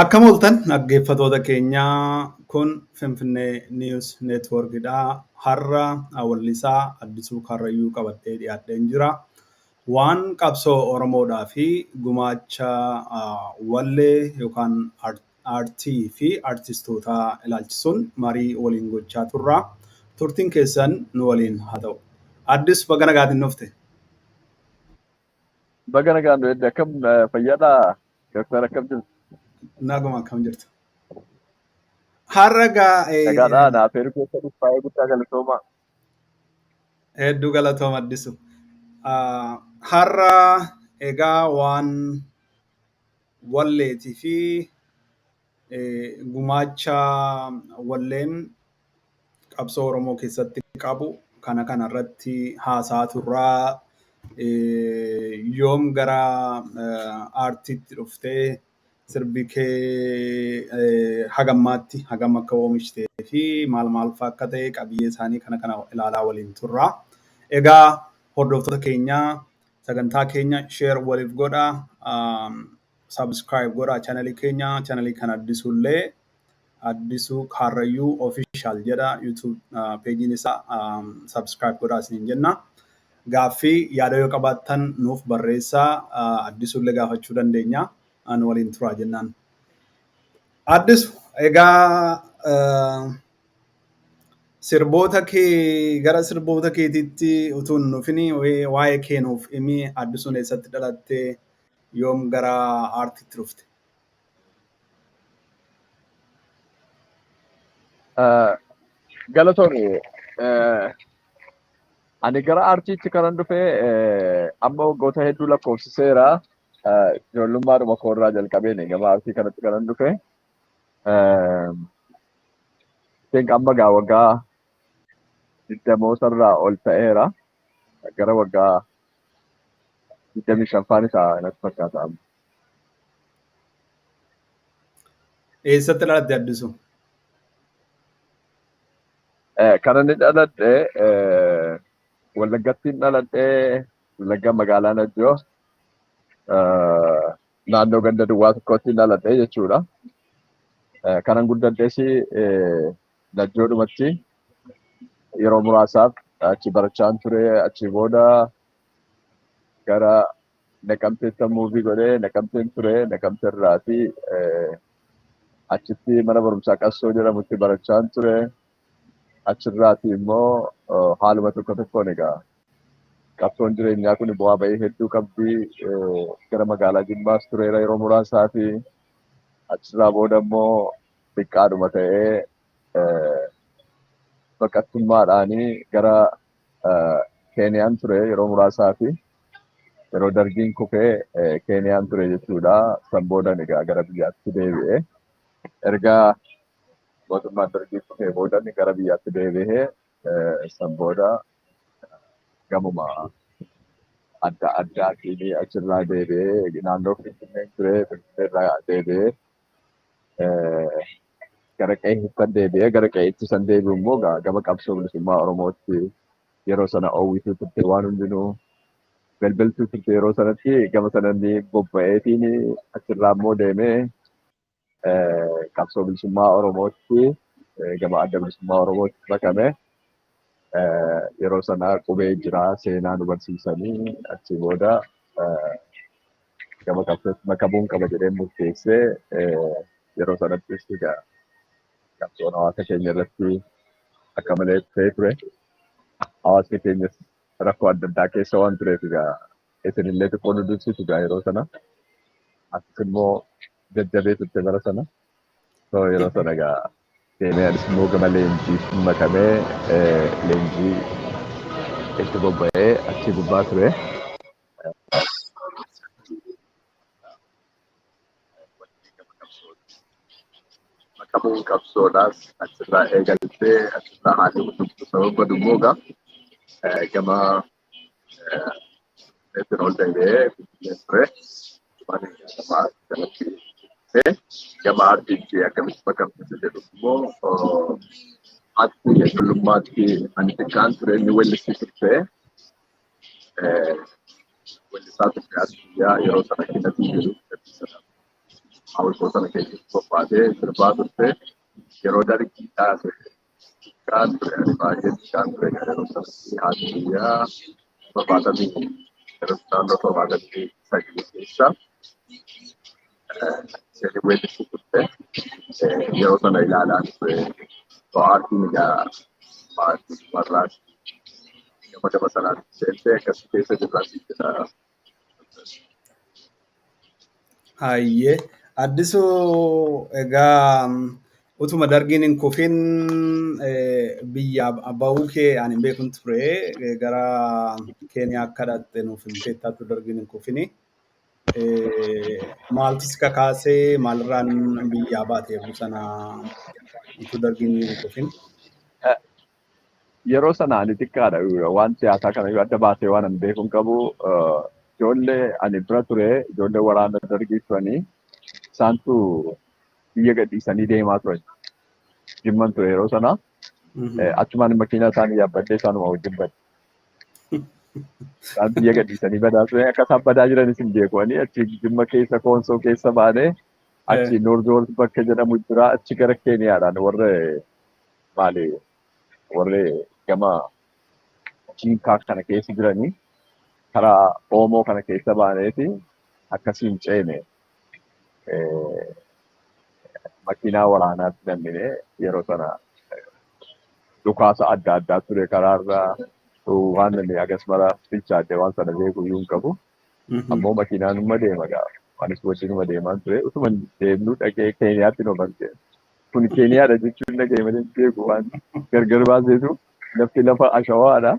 Akkam ooltan dhaggeeffattoota keenyaa, kun Finfinnee News Networkidha. Har'a weellisaa Addisuu Karrayyuu qabadhee dhiyaadheen jira. Waan qabsoo Oromoodhaa fi gumaacha wallee yookaan aartii fi aartistootaa ilaalchisuun marii waliin gochaa turra. Turtiin keessan nu waliin haa ta'u. Addis, baga nagaatiin dhufte. Baga nagaan dhufte. Akkam, fayyaadhaa? Doktar, akkam jirtu? Naguma, akkam jirtu? Har'a gaa Nagaadhaa, naaf heeruu keessaniif baay'ee guddaa galatooma. Hedduu galatooma, Addisu. Har'a egaa waan walleetii fi gumaacha walleen qabsoo Oromoo keessatti qabu kana irratti haasaa turraa. Yoom gara aartiitti dhuftee, sirbi kee hagammaatti hagam akka oomishtee fi maal maal fa'aa akka ta'e, qabiyyee isaanii kana ilaalaa waliin turra. Egaa hordoftoota keenyaa, sagantaa keenya share waliif godhaa, subscribe godhaa channelii keenya, channelii kana Addisuullee Addisuu Karrayyuu Official jedha YouTube peejiin isaa, subscribe godhaa isiniin jenna. Gaaffii yaada yoo qabaattan nuuf barreessaa, Addisuullee gaafachuu dandeenya. Ani waliin turaa jennaan. Addisu, egaa sirboota kee, gara sirboota keetiitti utuu hin dhufini, waa'ee kee nuuf himi. Addisuun eessatti dhalattee, yoom gara aartiitti dhufte? Galatoomi. Ani gara aartiitti kanan dhufe amma waggoota hedduu lakkoofsiseera. Ijoollummaadhuma koorraa jalqabeen gama aartii kanatti kanan dhufe. Think amma gaa waggaa 20irraa ol ta'eera. Gara waggaa 25ffaan isaa natti fakkaata amma. Eessatti dhalatte, Addisu? Kan inni dhaladhe Wallaggattiin dhaladhe, Wallagga magaalaa Najjoo naannoo ganda duwwaa tokkotti dhaladhe jechuudha. Kanan guddadhes Najjoodhumatti, yeroo muraasaaf achi barachaan ture. Achi booda gara Naqamteetti move godhee Naqamteen ture. Naqamte irraati achitti mana barumsaa Qassoo jedhamutti barachaan ture. Achirraati immoo haaluma tokko tokkoon, egaa qabsoon jireenyaa kun bu'aa bahii hedduu qabdi. Gara magaalaa Jimmaas tureera yeroo muraasaa fi achirraa booda immoo xiqqaadhuma ta'ee baqattummaadhaanii gara Keeniyaan ture yeroo muraasaa fi yeroo Dargiin kufee Keeniyaan ture jechuudha. San boodan egaa gara biyyaatti deebi'ee, erga mootummaan Dargii kufee boodan gara biyyaatti deebi'ee, san booda gamuma adda addaatiin achirraa deebi'ee naannoo Finfinnee ture. Finfinneerraa deebi'ee gara qe'eetti deebi'ee, gara qe'eetti san deebi'u immoo gama qabsoo bilisummaa Oromootti yeroo sana oowwituu turte, waan hundinuu belbeltuu turte yeroo sanatti. Gama sanatti bobba'eetiin achirraa immoo deemee qabsoo bilisummaa Oromootti, gama Adda Bilisummaa Oromootti makame. Yeroo sana qubee jira, seenaa nu barsiisanii, achi booda gama qabsootti makamuun qaba jedhee murteessee, yeroo sanattis egaa qabsoon hawaasa keenya irratti akka malee ta'ee ture. Hawaasni keenyas rakkoo adda addaa keessa waan tureef, egaa isinillee xiqqoo nu dursitu egaa yeroo sana. Atis immoo jajjabee turte bara sana. So yeroo sana egaa deemee anis immoo gama leenjiitti makamee, leenjii itti bobba'ee achi gubbaa ture. Makamuun qabsoodhaas achirraa eegaltee, achirraa haalli hundumtuu sababa immoo gama Finfinneetti ol deebi'ee Finfinnee ture. Gama kanatti gama aartiitti akkamitti makamte jedhu immoo, aartii ijoollummaatti ani xiqqaan ture inni weellisii turte. Weellisaa turte as biyyaa yeroo sana kinatii jedhu sana. Hawwisoo sana keessatti bobbaatee sirbaa turte. Yeroo dargii taate xiqqaan ture, ani baay'ee xiqqaan ture yeroo sanatti. Haati biyyaa 79, yeroo naannoo 79 keessa isheen weellistuu turte. Yeroo sana ilaalaa ture. Aartiin egaa maatii warraas gama gama sanaatti seentee akkas keessa jirras jedha. Hayyee. Addisuu, egaa utuma dargiin hin kufin biyya bahuu kee ani hin beekun ture, gara Keeniyaa akka dhaqxe nuuf himteettaatu dargiin hin kufini. Maaltu si kakaasee, maalirraan biyyaa baate yeroo sana utuu dargiin hin kufin? Yeroo sana ani xiqqaadha, waan siyaasaa kana yoo adda baasee waan ani beeku hin qabu. Ijoollee ani bira ture, ijoollee waraana dargii turanii, isaantu biyya gadhiisanii deemaa turan. Jimman ture yeroo sana. Achumaan makiinaa isaanii yaabbadhee isaanuma wajjin bade. Isaan biyya gadhiisanii badaa ture. Akka isaan badaa jiranis hin beeku. Ani achi Jimma keessa, Koonsoo keessa baanee, achi Noorz bakka jedhamu jira, achi gara Keeniyaadhaan warra maali, warri gama Jiinkaa kana keessa jiranii, karaa Oomoo kana keessa baaneeti akkasiin ceene. Makiinaa waraanaatti nam'ine. Yeroo sana dhukaasa adda addaa ture karaarra. Waan ani agas mara bilchaadhe waan sana beeku iyyuu hin qabu. Ammoo makiinaan numa deema gaa. Anis wajjinuma deemaan ture. Utuma deemnuu dhaqee Keeniyaatti nu arge. Kun Keeniyaadha jechuun dhaga'e malee hin beeku, waan gargar baaseetu lafti lafa ashawaadha.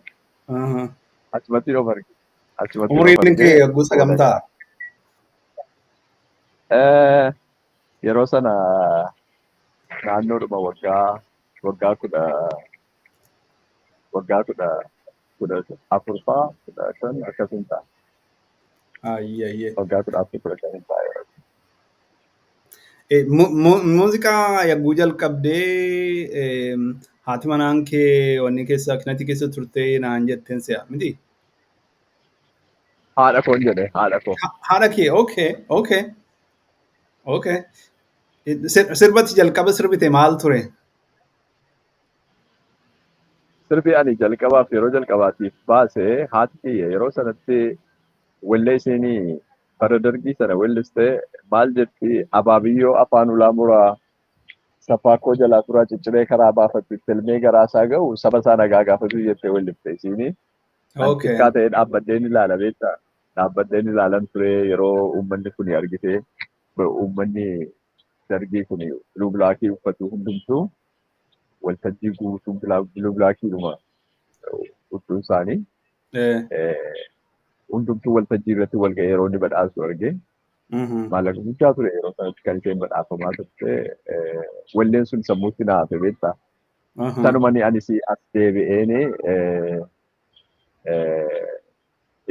Achumatti of arge. Achumatti of Umriin arge. kee yogguu sagamtaa? Yeroo sana naannoodhuma waggaa kudha waggaa kudha 14 fa'aa, 15 akkasiin ta'a. Ayyee. Waggaa 14, 15 ta'a yeroo. Muuziqaa yagguu jalqabdee haati manaan kee wanni keessa kinatti keessa turte naan jetteen se'a miti? Haadha koon jedhe, haadha koo. Haadha kee, okay. Sirbatti jalqaba sirbite maal ture? Sirbi ani jalqabaaf, yeroo jalqabaatiif baase, haati kiyya yeroo sanatti wallee isheenii bara dargii sana weelliste maal jetti? "Abaabiyyoo afaan ulaa muraa safaa koo jalaa turaa cicciree karaa baafatu tilmee garaa isaa ga'u saba isaa nagaa gaafatu" jettee weellifte isiinii. Ani xiqqaa ta'ee dhaabbadheen ilaala, beektaa? Dhaabbadheen ilaalan ture yeroo uummanni kun argite, uummanni dargii kun blue blackii uffatu hundumtuu waltajjii guutuu blue blackiidhuma huccuu isaanii hundumtuu waltajjii irratti wal ga'ee yeroo inni badhaasu arge. Maallaqa guddaa ture yeroo sanatti kan isheen badhaafamaa turte. Walleen sun sammuutti na hafe, beektaa? Sanuma anis as deebi'een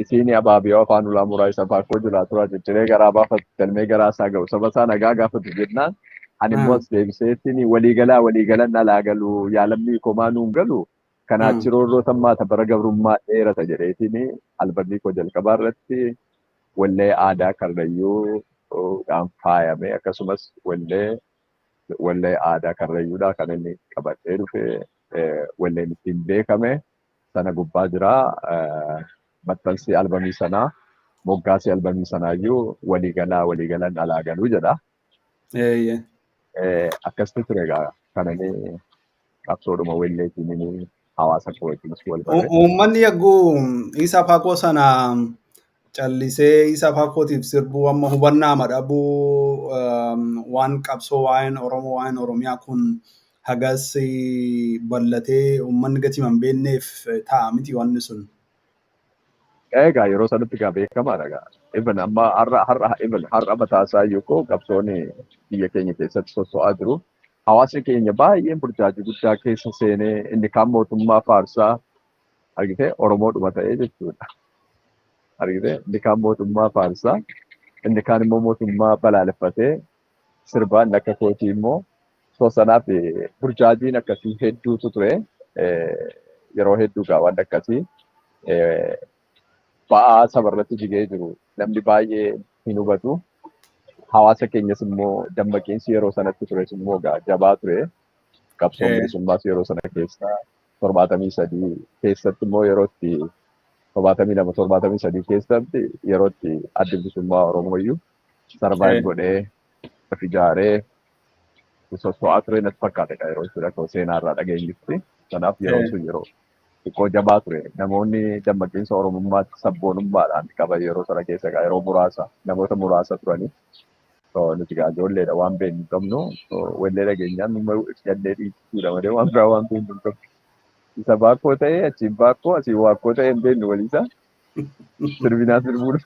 isiin "Abaabiyoo afaan ulaa muraa isa faakkoo jilaa turaa cicciree garaa baafatu galmee garaa isaa ga'u saba isaa nagaa gaafatu" jennaan, ani immoo as deebiseetiin "Waliigalaa waliigalan alaa galuu yaalammii komaa nuun galu kanaa achi roorroo tammaata bara gabrummaa dheerata" jedheetiin albamii koo jalqabaa irratti wallee aadaa Karrayyuudhaan faayame, akkasumas wallee aadaa Karrayyuudhaa kan inni qabadhee dhufe, walleen ittiin beekame sana gubbaa jira. Maxxansi albamii sanaa, moggaasi albamii sanaayyuu "Waliigalaa waliigalan alaa galuu" jedha. Akkasitti ture egaa kan inni qabsoodhuma walleetiin inni hawaasa koo wajjinis wal bare. Uummanni yagguu Isaa Faakoo sana callisee Isaa Faakootiif sirbuu amma hubannaa dhabuu, waan qabsoo, waa'een Oromoo, waa'een Oromiyaa kun hagas bal'atee uummanni gatii hin beekneef ta'a miti wanni sun. Egaa yeroo sanatti egaa beekamaadha egaa. Even amma har'a even har'a mataa isaa iyyuu koo qabsoon biyya keenya keessatti sosso'aa jiru. Hawaasni keenya baay'een burjaajii guddaa keessa seenee, inni kaan mootummaa faarsaa argitee, Oromoodhuma ta'ee jechuudha. Argitee, inni kaan mootummaa faarsaa, inni kaan immoo mootummaa balaaleffatee sirbaan, akka kootii immoo so sanaaf burjaajiin akkasii hedduutu ture. Yeroo hedduu gaa waan akkasii ba'aa sabarratti jigee jiru namni baay'ee hin hubatu. Hawaasa keenyas immoo dammaqiinsi yeroo sanatti tures immoo jabaa ture. Qabsoon bilisummaas yeroo sana keessa 73 keessatti immoo yeroo itti 72 73 keessatti yeroo itti addi bilisummaa Oromoo iyyuu survive godhee of ijaaree soso'aa ture natti fakkaata yeroo sun akka seenaa irraa dhageenyutti. Kanaaf yeroon sun yeroo xiqqoo jabaa ture. Namoonni dammaqiinsa Oromummaatti sabboonummaadhaan qaban yeroo sana keessa yeroo muraasa namoota muraasa turanii. Nuti egaa ijoolleedha waan beeknu hin qabnu wallee dhageenyaan numa jennee dhiichuudha malee waan biraa waan beeknu hin qabnu. Isa baakkoo ta'ee achiin baakkoo asiin waakkoo ta'ee hin beeknu waliisa. Sirbinaa sirbuudha.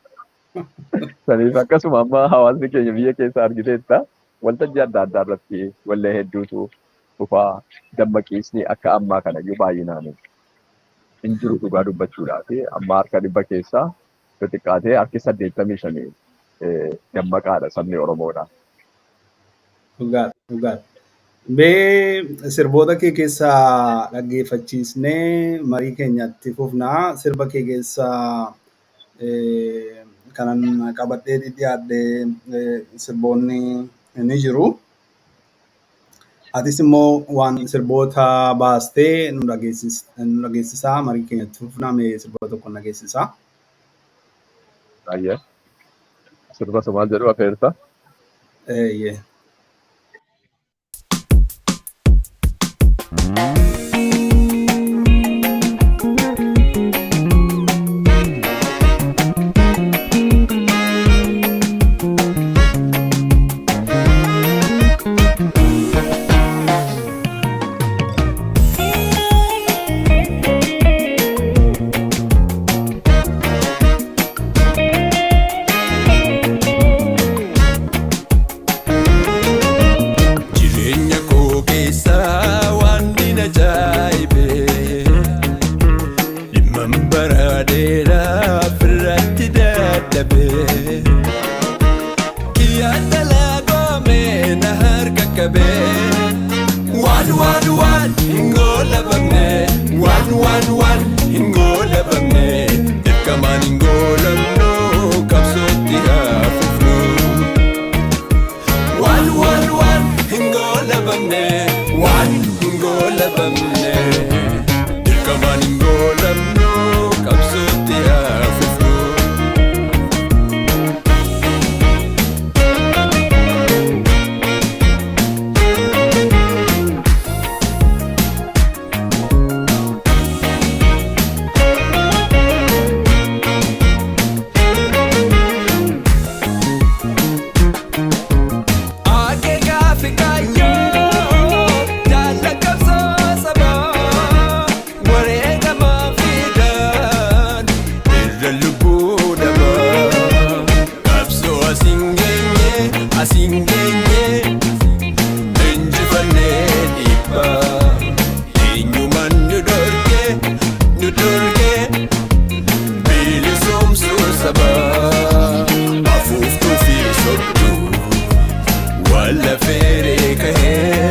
Saniif akkasuma amma hawaasni keenya biyya keessa argiteetta waltajjii adda addaa irratti wallee hedduutu dhufaa dammaqiisni akka ammaa kanayyuu baay'inaan hin jiru dhugaa dubbachuudhaaf amma harka 100 keessaa xixiqqaatee harki 85 dammaqaadha sabni Oromoodha. Dhugaadha dhugaadha. Mee sirboota kee keessaa dhaggeeffachiisnee marii keenyatti fufnaa. Sirba kee keessaa kanan qabadhee dhiyaadhe sirboonni ni jiru. Atis immoo waan sirboota baastee nu dhageessisaa marii keenyatti fufnaa. Mee sirba tokko nu dhageessisaa. Baay'ee. Sirba maal jedhu afeerta? Eeyyee. Jireenya koo keessaa waan ni ajaa'ibe dhimman bara dheeraa irratti dadhabe kiyyaan dalagoome na harka qabe waan waan waan hin goolabamne waan waan waan hin goolabamne dirqamaan hin goolamnu qabsootti haafufnu. Waan waan waan hin goolabamne waan hin goolabamne dirqamaan hin goolamnu qabsootti haafufnu. Akeeka Afrikaayoo jaalla qabsoo sabaa wareegamaa fidan irra lubbuu dhabaa qabsoo asiin geenye asiin geenye injifannee dhiibbaa eenyumaan nu dhorke nu dhorke bilisomsuu sabaa afuuftuu fi sobduu. Walla feeree kahee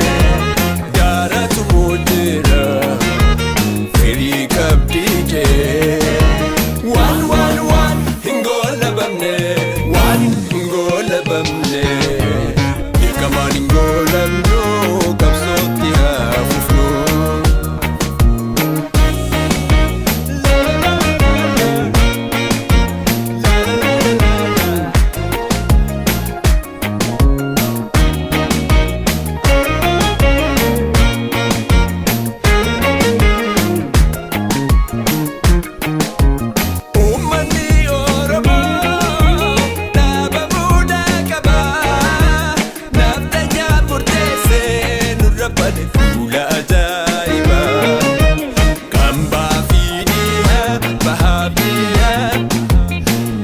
gaaratu moojjera firii qabdii jee waan waan waan hin goolabamne waan hin goolabamne dirqamaan hin goolamnu qabsootti haafufnu. Uummanni Oromoo dhaaba mudaa qaba. Naftanyaa murteessee nurra bade fuula ajaa'ibaa. Kan baafii dhihaa bahaa biyyaa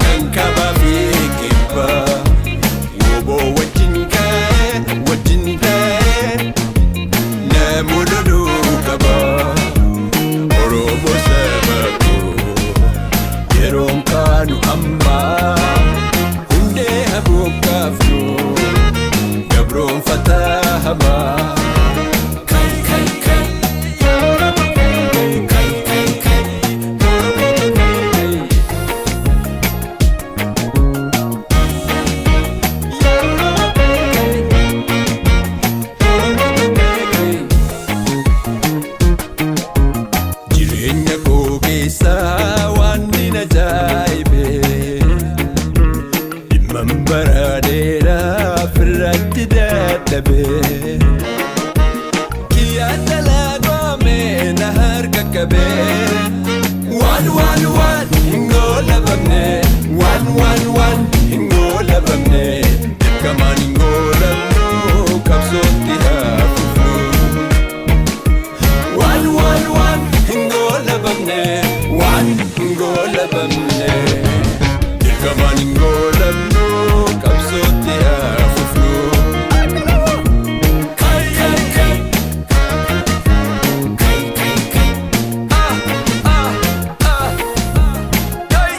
kan kaabaa fi kibbaa. Woboo wajjin ka'ee wajjin ta'ee namoota qaba. Oromoo saba koo. Yeroon kaanu amma hundee haguuggaafnu gabroonfataa hamaa. Kai kai kai kai kai kai Oromoo kai kai. Dirqamaan hin goolabnu, qabsootti haa fufnu. Kai kai kai. Kai kai kai. Ah ah ah. Kai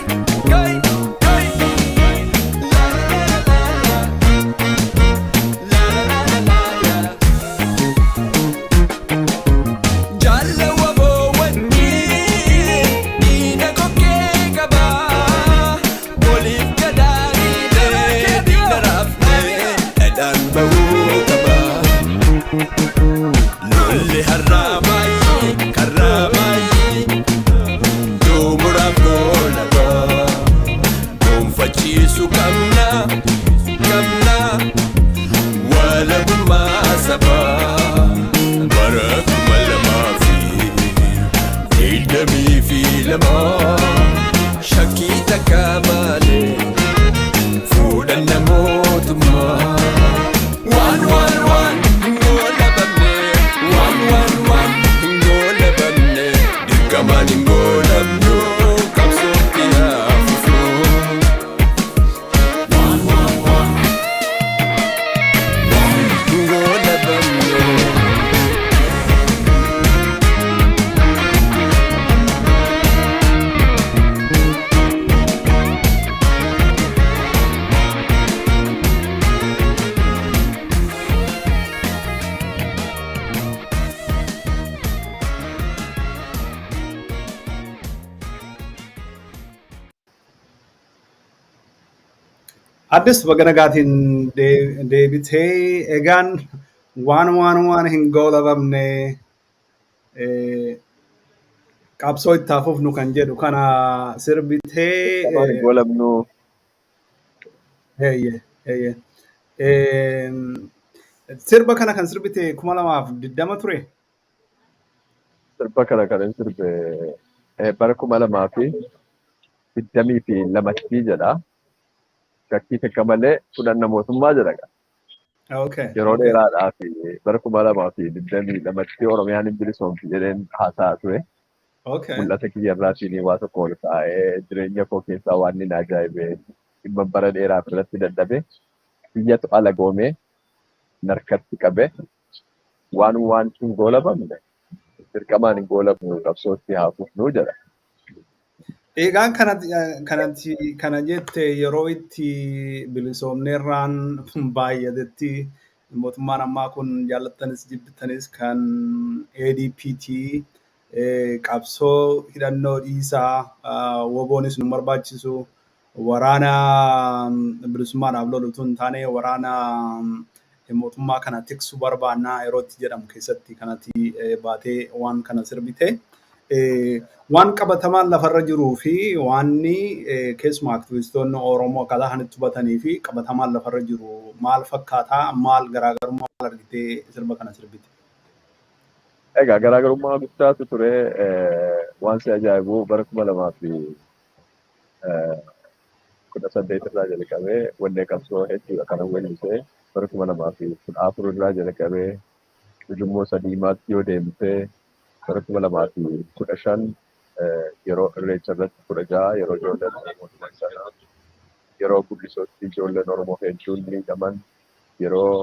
kai kai. La la la la. La la la la la. Jaalawa boowwanni diina kokkee qabaa. Waliif gadaaniidhee diina raafnee dhadhaan bahuu qabaa. Lolli har'aa baay'ee karraa baay'ee xumuraaf goolabaa. Gonfachiisu qabna qabna walabummaa sabaa. Bara 2022 shakkii takka malee fuudhanna mootummaa. Waan waan waan hin goolabamne, waan waan waan hin goolabamne, dirqamaan hin goolabnu, qabsootti haa fufnu. Waan waan waan hin goolabamne. Addis, baga nagaatiin deebitee. Egaan waan waan waan hin goolabamne, qabsoo itti haa fufnu kan jedhu kana sirbitee. Dirqamaan hin goolabnu. Eeyyee. Sirba kana kan sirbite 2020 ture? Sirba kana kan hin sirbe bara 2022tti jedha. Shakkii takka malee fudhanna mootummaa jedha. Yeroo dheeraadhaa fi bara 2022tti Oromiyaan hin bilisoomti jedheen haasa'aa ture. Mul'ata kiyyarraatiin waa tokko ol kaa'ee, jireenya koo keessaa waan inni ajaa'ibe, dhimma bara dheeraaf irratti dadhabe, biyyatu alagoomee narkatti qabe, waan waan hin goolabamne, dirqamaan hin goolabnu, qabsootti haa fufnu jedha. Egaan kanatti kana jette yeroo itti bilisoomneerraan baay'atetti, mootummaan ammaa kun jaallattanis jibbittanis kan ADPT, qabsoo hidhannoo dhiisaa, WBOnis nu barbaachisu, waraana bilisummaadhaaf lolu utuu hin taane waraana mootummaa kana tiksu barbaannaa yeroo itti jedhamu keessatti kanatti baatee waan kana sirbite. Waan qabatamaan lafarra jiruu fi waanni keessumaa aktivistoonni Oromoo akkaataa kanatti hubatanii fi qabatamaan lafarra jiru maal fakkaataa? Maal garaagarummaa maal argitee sirba kana sirbite? Egaa garaagarummaa guddaatu ture. Waan si ajaa'ibu, bara 2018 irraa jalqabee wallee qabsoo hedduudha kan weellisee. Bara 2014 irraa jalqabee ujummoo sadiimaatti yoo deemtee, bara 2015 yeroo irreecha irratti, 16 yeroo ijoolleen Oromoo dhuman sana, yeroo Guddisootti ijoolleen Oromoo hedduun miidhaman, yeroo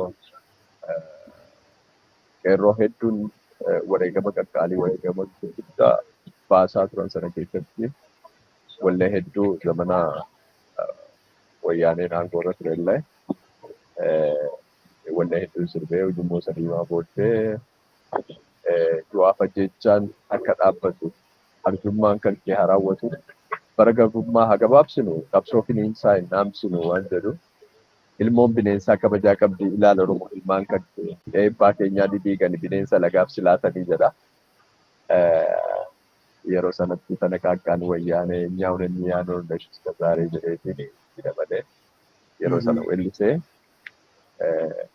qeerroo hedduun wareegama qaqqaalii, wareegama gurguddaa baasaa turan sana keessatti wallee hedduu, zamana wayyaaneen aangoo irra ture illee wallee hedduun sirbee. Ujummoo sadiimaa booddee du'aaf ajjechaan akka dhaabbatu, arjummaan kan kee haa raawwatu, bara garbummaa haa gabaabsinu, qabsoo finiinsaa hin dhaamsinu waan jedhu, ilmoon bineensaa kabajaa qabdi, ilaala Oromoo ilmaan kan kee eebbaa keenyaa didiigani bineensa lagaaf silaatanii jedha. Yeroo sanatti tana qaaqqaan wayyaanee nyaa'uun inni yaanoon እስከ ዛሬ jedheetiin dabalee yeroo sana weellisee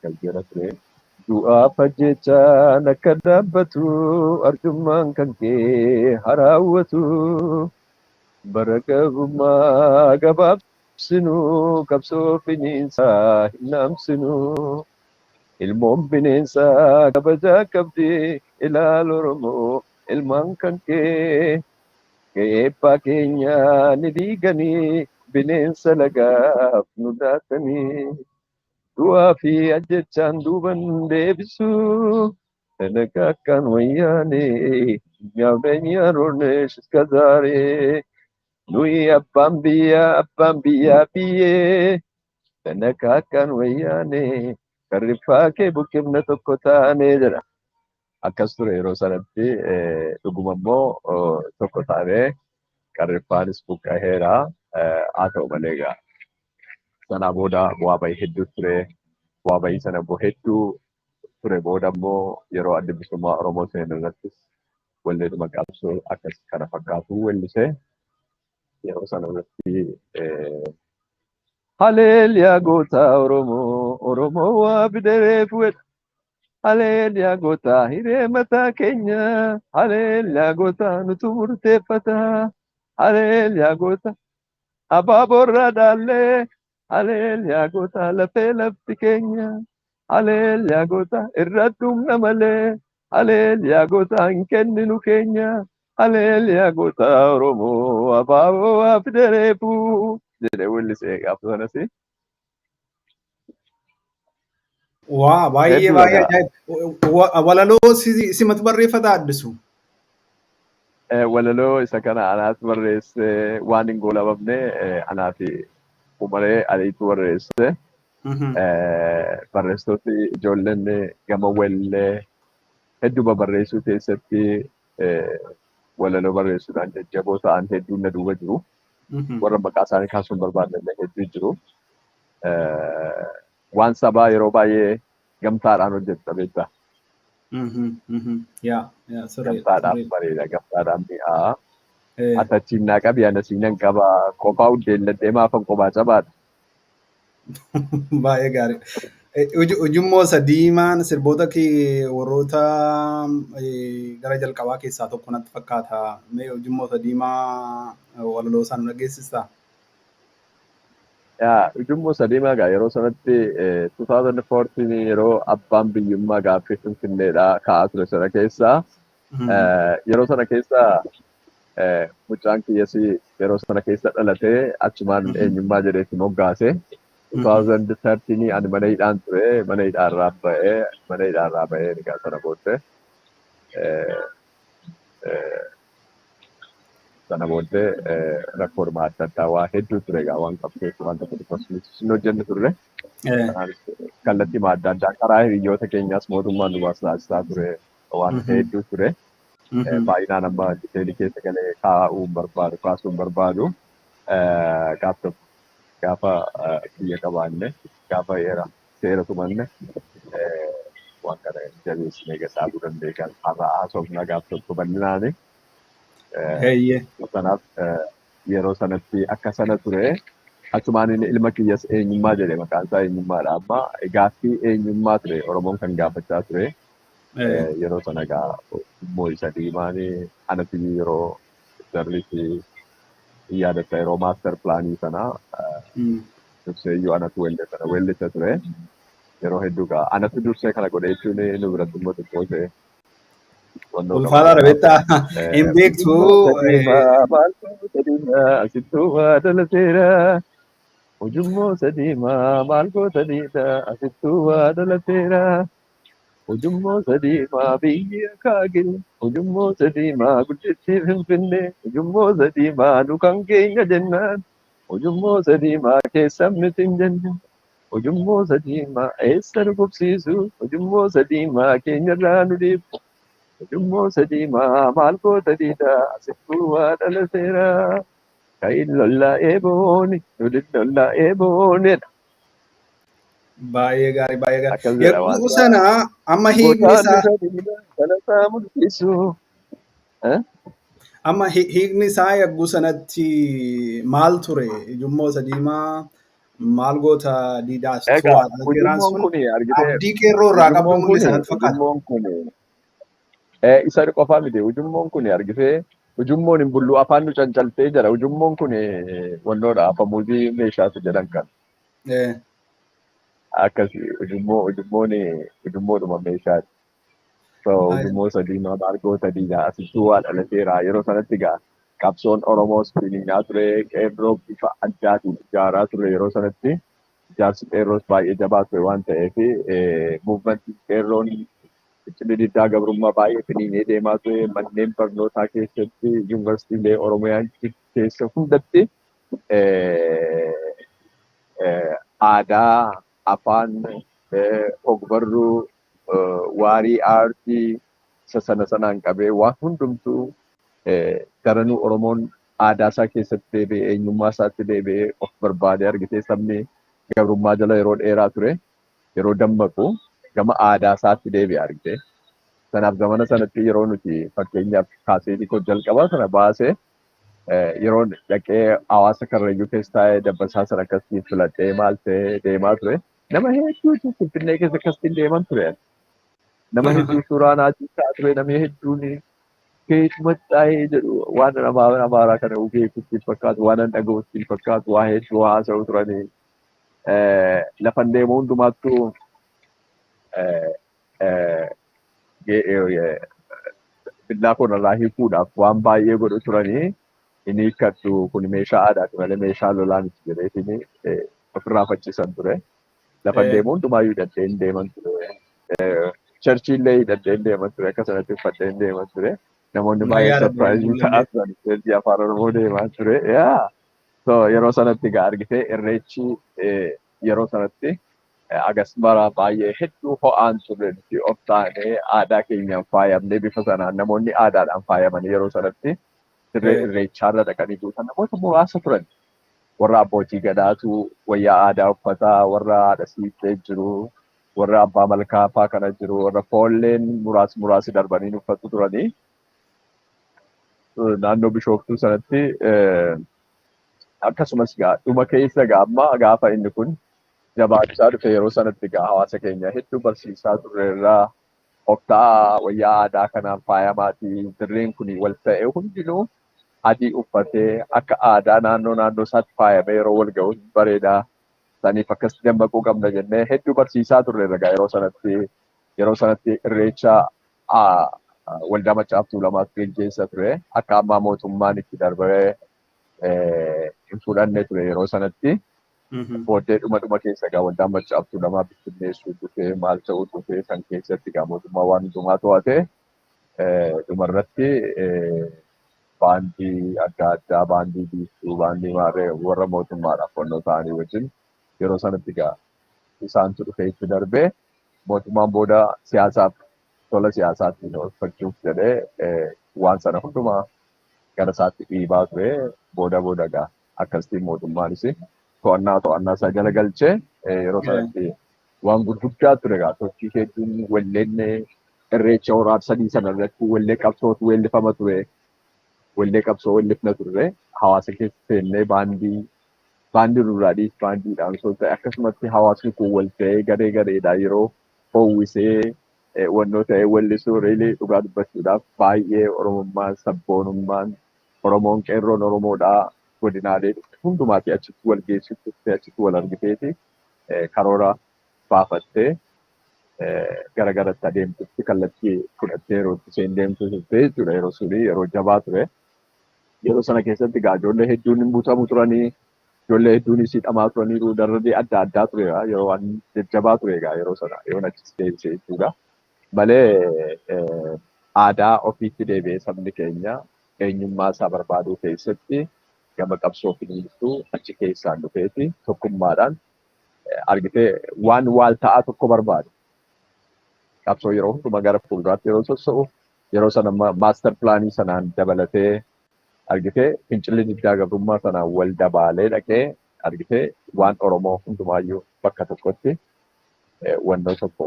galcheera ture. Du'aaf ajjechaan akka dhaabbatu, arjummaan kan kee haa raawwatu, bara garbummaa gabaabsinu, qabsoo finiinsaa hin dhaamsinu. Ilmoon bineensaa kabajaa qabdi, ilaal Oromoo ilmaan kan kee eebbaa keenya ni diiganii. Bineensa lagaaf nu laatanii du'aa fi ajjechaan duuban deebisuu. ተነቃቃን ወያኔ እኛ በኛ ኖርንሽ እስከ ዛሬ ኑይ አባን ብያ አባን ብያ ብዬ ተነቃቃን ወያኔ karriffaa kee buqqifna tokko taane jedha. Akkas ture yeroo sanatti dhuguma immoo tokko taanee qarriffaanis buqqaheera. Haa ta'u malee egaa sanaa booda bu'aa bahii hedduu ture. Bu'aa bahii sana hedduu ture booda immoo yeroo Adda Bilisummaa Oromoo seenu irrattis walleedhuma qabsoo akkas kana fakkaatu wellisee yeroo sana irratti Haleeliyaa goota Oromoo, Oromoo waa bidiree fuudha. Haleeliyaa goota hiree mataa keenya. Haleeliyaa goota nutu murteeffata. Haleeliyaa goota abaaboorraa dhaallee. Haleeliyaa goota lafee lafti keenya. Haleeliyaa goota irratti humna malee. Haleeliyaa goota hin kenninu keenya. Haleeliyaa goota Oromoo abaaboo waa bidiree fuudha. Jedhee weellisee gaafa sanas. Waa baay'ee Hedduu baay'ee dhagaa. ajaa'iba. Walaloo simatu barreeffata Addisu. Walaloo isa kana anaatu barreesse, waan hin goolabamne anaa fi Umaree Aliitu barreesse. Barreessitooti ijoolleen gama wellee hedduma barreessuu keessatti walaloo barreessuudhaan jajjaboo ta'an hedduun na duuba jiru. Warra maqaa isaanii kaasuu hin barbaanne illee hedduu jiru. Waan sabaa yeroo baay'ee gamtaadhaan hojjetta beektaa. Yaa yaa, sirriidha. Gamtaadhaan Sirriidha. bareeda, gamtaadhaan mi'aa. Ati achiin naa qabi, ana siinan qaba, qophaa uddeelladhee maafan qophaa cabaadha. Baay'ee gaarii. Ujummoo isa diimaan sirboota kee warroota gara jalqabaa keessaa tokko natti fakkaata. Mee ujummoo isa diimaa walaloo isaa nu dhageessistaa? Yaa, ujummoo isa diimaa egaa yeroo sanatti 2014 yeroo abbaan biyyummaa gaaffii Finfinneedhaa ka'aa ture sana keessa yeroo sana keessa mucaan kiyyas yeroo sana keessa dhalatee achumaan eenyummaa jedheetti moggaase. 2013 ani mana hidhaan ture, mana hidhaarraa ba'ee, mana hidhaarraa ba'ee egaa sana booddee rakkoodhuma adda addaa waa hedduu ture egaa waan qabsoo waan tokko tokkos hin hojjenne turre. Kanaanis kallattii adda addaa karaa hiriyoota keenyaas mootummaan nu taasisaa ture waan hedduu ture. Baay'inaan amma detailii keessa galee kaa'uu hin barbaadu, kaasuu hin barbaadu. Gaaf tokko gaafa biyya qabaanne, gaafa seera tumanne waan kana jabeessinee gasaabuu dandeenya. Har'a haasofna gaaf tokko bal'inaani. Eeyyee. Kanaaf yeroo sanatti akka sana ture. Achumaan inni ilma kiyyas eenyummaa jedhe, maqaan isaa eenyummaadha. Amma gaaffii eenyummaa ture Oromoon kan gaafachaa ture. Yeroo sana egaa immoo isa diimaan anatti yeroo jarris yaadatta yeroo master planii sana durseeyyuu anatu weellisa sana weellisa ture. Yeroo hedduu gaa anatu dursee kana godhe jechuun nu biratti immoo xiqqoo ishee wannoo qaba. Ulfaataadha beektaa? Hin beektu. Ujummoo sadiimaa maal goota diimaa asittuu waa dhalateera. Ujummoo sadiimaa maal goota diidaa asittuu waa dhalateera. Ujummoo sadiimaa biyya kaagil. Ujummoo sadiimaa gudditti Finfinnee. Ujummoo sadiimaa nu kan keenya jennaan. Ujummoo sadiimaa keessan miti hin jenne. Ujummoo sadiimaa eessa nu qubsiisu? Ujummoo sadiimaa keenyarraa nu dhiibu. Ujummoo sadiimaa maal goota diidaa asittuu waa dhalateera. Kayin lollaa eebooni nudin lollaa eeboonidha. Baay'ee gaarii, baay'ee gaarii. Akkas jedha waan Yeroo isaa. sana amma hiikni Gotaan isaa sadiimaa dhalataa mul'isu. Amma hiikni isaa yagguu sanatti maal ture? Ujummoo isa diimaa maal goota diidaas Egaa waa dhalateeraan ujummoon sun kun argitee abdii qeerroo irraa qabdu ujummoon kun mul'isa natti fakkaata. Ujummoon kun isa qofaa miti, ujummoon kun argitee ujummoon hin bullu afaan nu cancaltee jira. Ujummoon kun wannoodha, afamuuzii meeshaatu jedhan kan akkasi ujummoo ujummoon ujummoodhuma meeshaati. So ujummoo sadiimaa maal goota diidaa asittuu waa dhalateera yeroo sanatti gaa Qabsoon Oromoos finiinaa ture, qeerroo bifa addaatiin ijaaraa ture yeroo sanatti. Ijaarsi qeerroos baay'ee jabaa ture waan ta'eef, movementiin qeerroon fincilli diddaa gabrummaa baay'ee finiinee deemaa ture. Manneen barnootaa keessatti, yuunivarsiitiilee Oromiyaa keessa hundatti aadaa, afaan, ogbarruu, waarii aartii isa sana sanaan qabee waan hundumtuu daranuu Oromoon aadaa isaa keessatti deebi'ee, eenyummaa isaatti deebi'ee of barbaadee argitee, sabni gabrummaa jala yeroo dheeraa ture yeroo dammaqu gama aadaa isaatti deebi'e argite. Sanaaf zamana sanatti yeroo nuti fakkeenyaaf kaaseetii koo jalqabaa sana baasee, yeroo dhaqee hawaasa Karrayyuu keessa taa'ee dabbasaa sana akkasiin filadhee maal ta'ee deemaa ture. Nama hedduutu Finfinnee keessa akkasitiin deeman ture. Nama hedduu suuraa naa ta'aa ture, namni hedduun keetuma taa'ee jedhu, waan afaan Amaaraa kana beekutti hin fakkaatu, waan an dhaga'utti hin fakkaatu, waa hedduu haasa'u turanii. Lafan deemu hundumaattuu billaa koo narraa hiikuudhaaf waan baay'ee godhu turanii, inni hiikkadhu, kun meeshaa aadaati malee meeshaa lolaa miti jedheetiin ofirraa faccisan ture. Lafan deemu hundumaayyuu hidhadheen deeman ture. Churchiillee hidhadheen deeman ture. Akka sanatti uffadheen deeman ture. Namoonni baay'ee surprise ta'aa turan. Churchii afaan Oromoo deemaa ture. Yaa. So yeroo sanatti egaa argitee, irreechi yeroo sanatti agas mara baay'ee hedduu ho'aan ture. Nuti of taanee aadaa keenyaan faayamnee, bifa sanaan namoonni aadaadhaan faayamanii yeroo sanatti dirree irreechaarra dhaqanii guutan namoota muraasa turan. Warra abbootii gadaatu wayyaa aadaa uffataa, warra haadha siiqqee jiru, warra abbaa malkaa faa kana jiru, warra foolleen muraasi muraasi darbanii uffatu turanii. Naannoo Bishooftuu sanatti akkasumas gaa dhuma keessa gaa amma gaafa inni kun jabaachaa dhufe, yeroo sanatti gaa hawaasa keenya hedduu barsiisaa turreerraa, of ta'aa, wayyaa aadaa kanaan faayamaatii, dirreen kun wal ta'ee hundinuu adii uffatee akka aadaa naannoo naannoo isaatti faayamee yeroo wal ga'u bareedaa. Saniif akkas dammaquu qabna jennee hedduu barsiisaa turreerra gaa yeroo sanatti. Yeroo sanatti irreecha waldaa Maccaaf Tuulamaatti geggeessa ture. Akka ammaa mootummaan itti darbee hin fudhanne ture yeroo sanatti. Booddee dhuma dhuma keessa gaa waldaan Maccaaf Tuulamaa bittinneessuu dhufee, maal ta'uu dhufee, san keessatti gaa mootummaa waan hundumaa to'ate, dhumarratti baandii adda addaa, baandii biiftuu, baandii maarree, warra mootummaadhaaf fannoo ta'anii wajjin yeroo sanatti gaa isaantu dhufee itti darbee, mootummaan booda siyaasaaf tola siyaasaatti oolfachuuf jedhee waan sana hundumaa gara isaatti dhiibaa ture. Booda booda gaa akkasitti mootummaanis to'annaa isaa jala galchee, yeroo sanatti waan gurguddaa ture gaa, sochii hedduun, walleen irreecha horaa sadii sana irratti wallee qabsootu weellifama ture. Wallee qabsoo weellifna turre, hawaasa keessa seennee baandii baandii nurraa dhiis baandiidhaan osoo ta'e, akkasumatti hawaasni kun wal ta'ee garee gareedhaan yeroo hoo'isee wannoo ta'ee wellisuu, really dhugaa dubbachuudhaaf baay'ee Oromummaan, sabboonummaan Oromoon, qeerroon Oromoodhaa godinaalee hundumaati achitti wal geessisu, achitti wal argiteeti karoora baafattee gara garatti adeemtutti kallattii fudhattee yeroo itti isheen deemtu turte jechuudha. Yeroo suni yeroo jabaa ture. Yeroo sana keessatti egaa ijoollee hedduun hin butamu turanii, ijoollee hedduunis hidhamaa turaniiru, dararri adda addaa ture, yeroo waan jajjabaa ture egaa yeroo sana yoon achis deebise jechuudha. Malee aadaa ofiitti deebi'ee sabni keenya eenyummaa isaa barbaaduu keessatti gama qabsoo finiinsuu achi keessaan dhufeeti tokkummaadhaan argitee waan waal ta'aa tokko barbaadu. Qabsoo yeroo hundumaa gara fuulduraatti yeroo sossa'u, yeroo sana master planii sanaan dabalatee argitee fincilli diddaa gabrummaa sanaan wal dabaalee dhaqee argitee waan Oromoo hundumaayyuu bakka tokkotti wannoo tokko,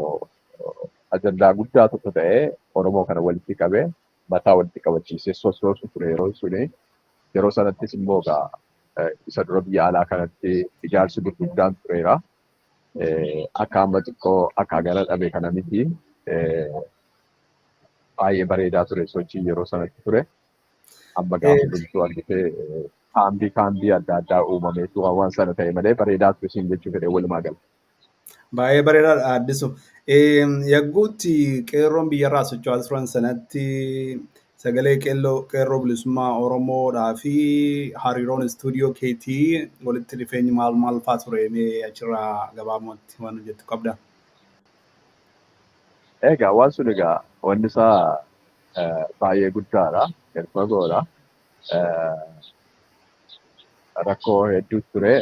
ajandaa guddaa tokko ta'ee Oromoo kana walitti qabee mataa walitti qabachiisee sossoosu ture yeroo suni. Yeroo sanattis immoo egaa isa dura biyya alaa kanatti ijaarsi gurguddaan tureera. Akka amma xiqqoo akka gara dhabe kana miti. Baay'ee bareedaa ture sochii yeroo sanatti ture. Amma gaafa hundumtuu argitee kaambii kaambii adda addaa uumameetu waan sana ta'e malee bareedaa ture siin jechuu fedhe walumaa gala. Baay'ee bareedaadha, Addisu. Yagguutti qeerroon biyyarraa socho'aa turan sanatti Sagalee Qeerroo Bilisummaa Oromoodhaa fi hariiroon istuudiyoo keetii walitti dhufeenyi maal maal fa'aa ture mee achirraa gabaabumatti waan jettu qabda? Egaa waan sun egaa wanni isaa baay'ee guddaadha. Gad fagoodha. Rakkoo hedduu ture.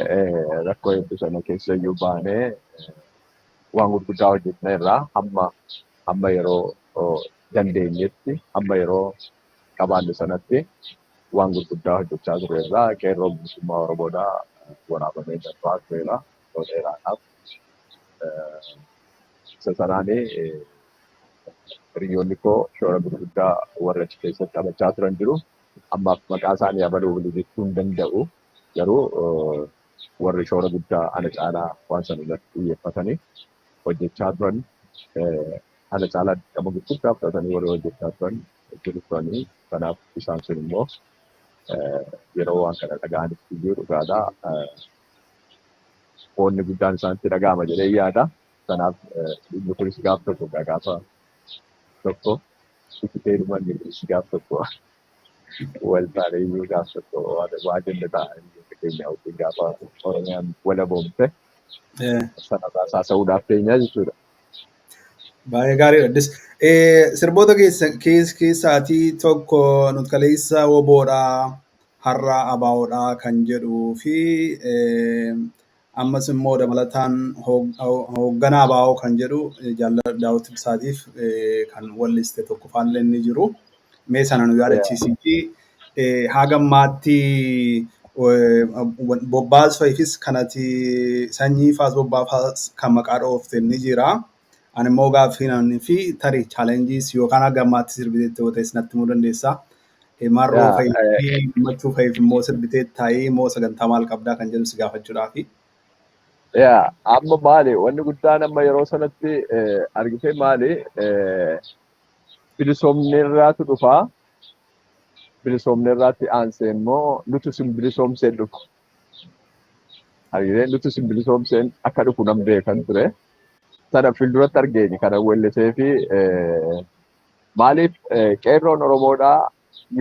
Rakkoo hedduu sana keessa iyyuu baanee waan gurguddaa hojjetne irraa hamma yeroo dandeenyetti, hamma yeroo qabaanne sanatti waan gurguddaa hojjechaa ture irraa Qeerroo Bilisummaa Oromoodhaa waraabamee darbaa tureera yeroo dheeraadhaaf. Isa sanaanii hiriyoonni koo shoora gurguddaa warra achi keessatti taphachaa turan jiru. Ammaaf maqaa isaanii abaluu jechuu hin danda'u. Garuu warri shoora guddaa ana caalaa waan sana irratti xiyyeeffatanii hojjechaa turan, ana caalaa dirqama gurguddaa fudhatanii warri hojjechaa turan jiru turanii. Kanaaf isaan sun immoo yeroo waan kana dhaga'anitti iyyuu dhugaadhaa qoonni guddaan isaanitti dhaga'ama jedhee yaada. Kanaaf dhimmi kunis gaaf tokko gaafa tokko itti dhumanni kunis gaaf tokko wal taanee iyyuu gaaf tokko waa jenne ta'a biyya keenya wajjin gaafa Oromiyaan walaboomte sanarraa haasa'uudhaaf teenyaa jechuudha. Baay'ee gaariidha. Addis. Sirboota keessaatii tokko nuti kaleessa woboodhaa har'a ABOdhaa kan jedhuu fi ammas immoo dabalataan hoogganaa ABO kan jedhu Jaalala Daawit Ibsaatiif kan walliste tokko faallee ni jiru. Mee sana nu yaadachiisii fi haga ammaatti bobbaas fa'iifis kanati sanyii faas bobbaafaas kan maqaa dhoofte ni jira. Ani immoo gaaffii namni fi tarii chaalenjiis yookaan haga ammaatti sirbiteetti yoo ta'es natti himuu dandeessaa. Marroo fa'ii fi gammachuu fa'iif immoo sirbitee taa'ee immoo sagantaa maal qabdaa kan jedhu si gaafachuudhaafi. Yaa, amma maali wanni guddaan amma yeroo sanatti argitee maali, bilisoomni irraatu dhufaa. Bilisoomni irraatti aansee immoo nuti sun bilisoomseen dhufa. Argitee, nuti sun bilisoomseen akka dhufu nan beekan ture. Sana fuulduratti argeeni kana weellisee fi maaliif qeerroon Oromoodhaa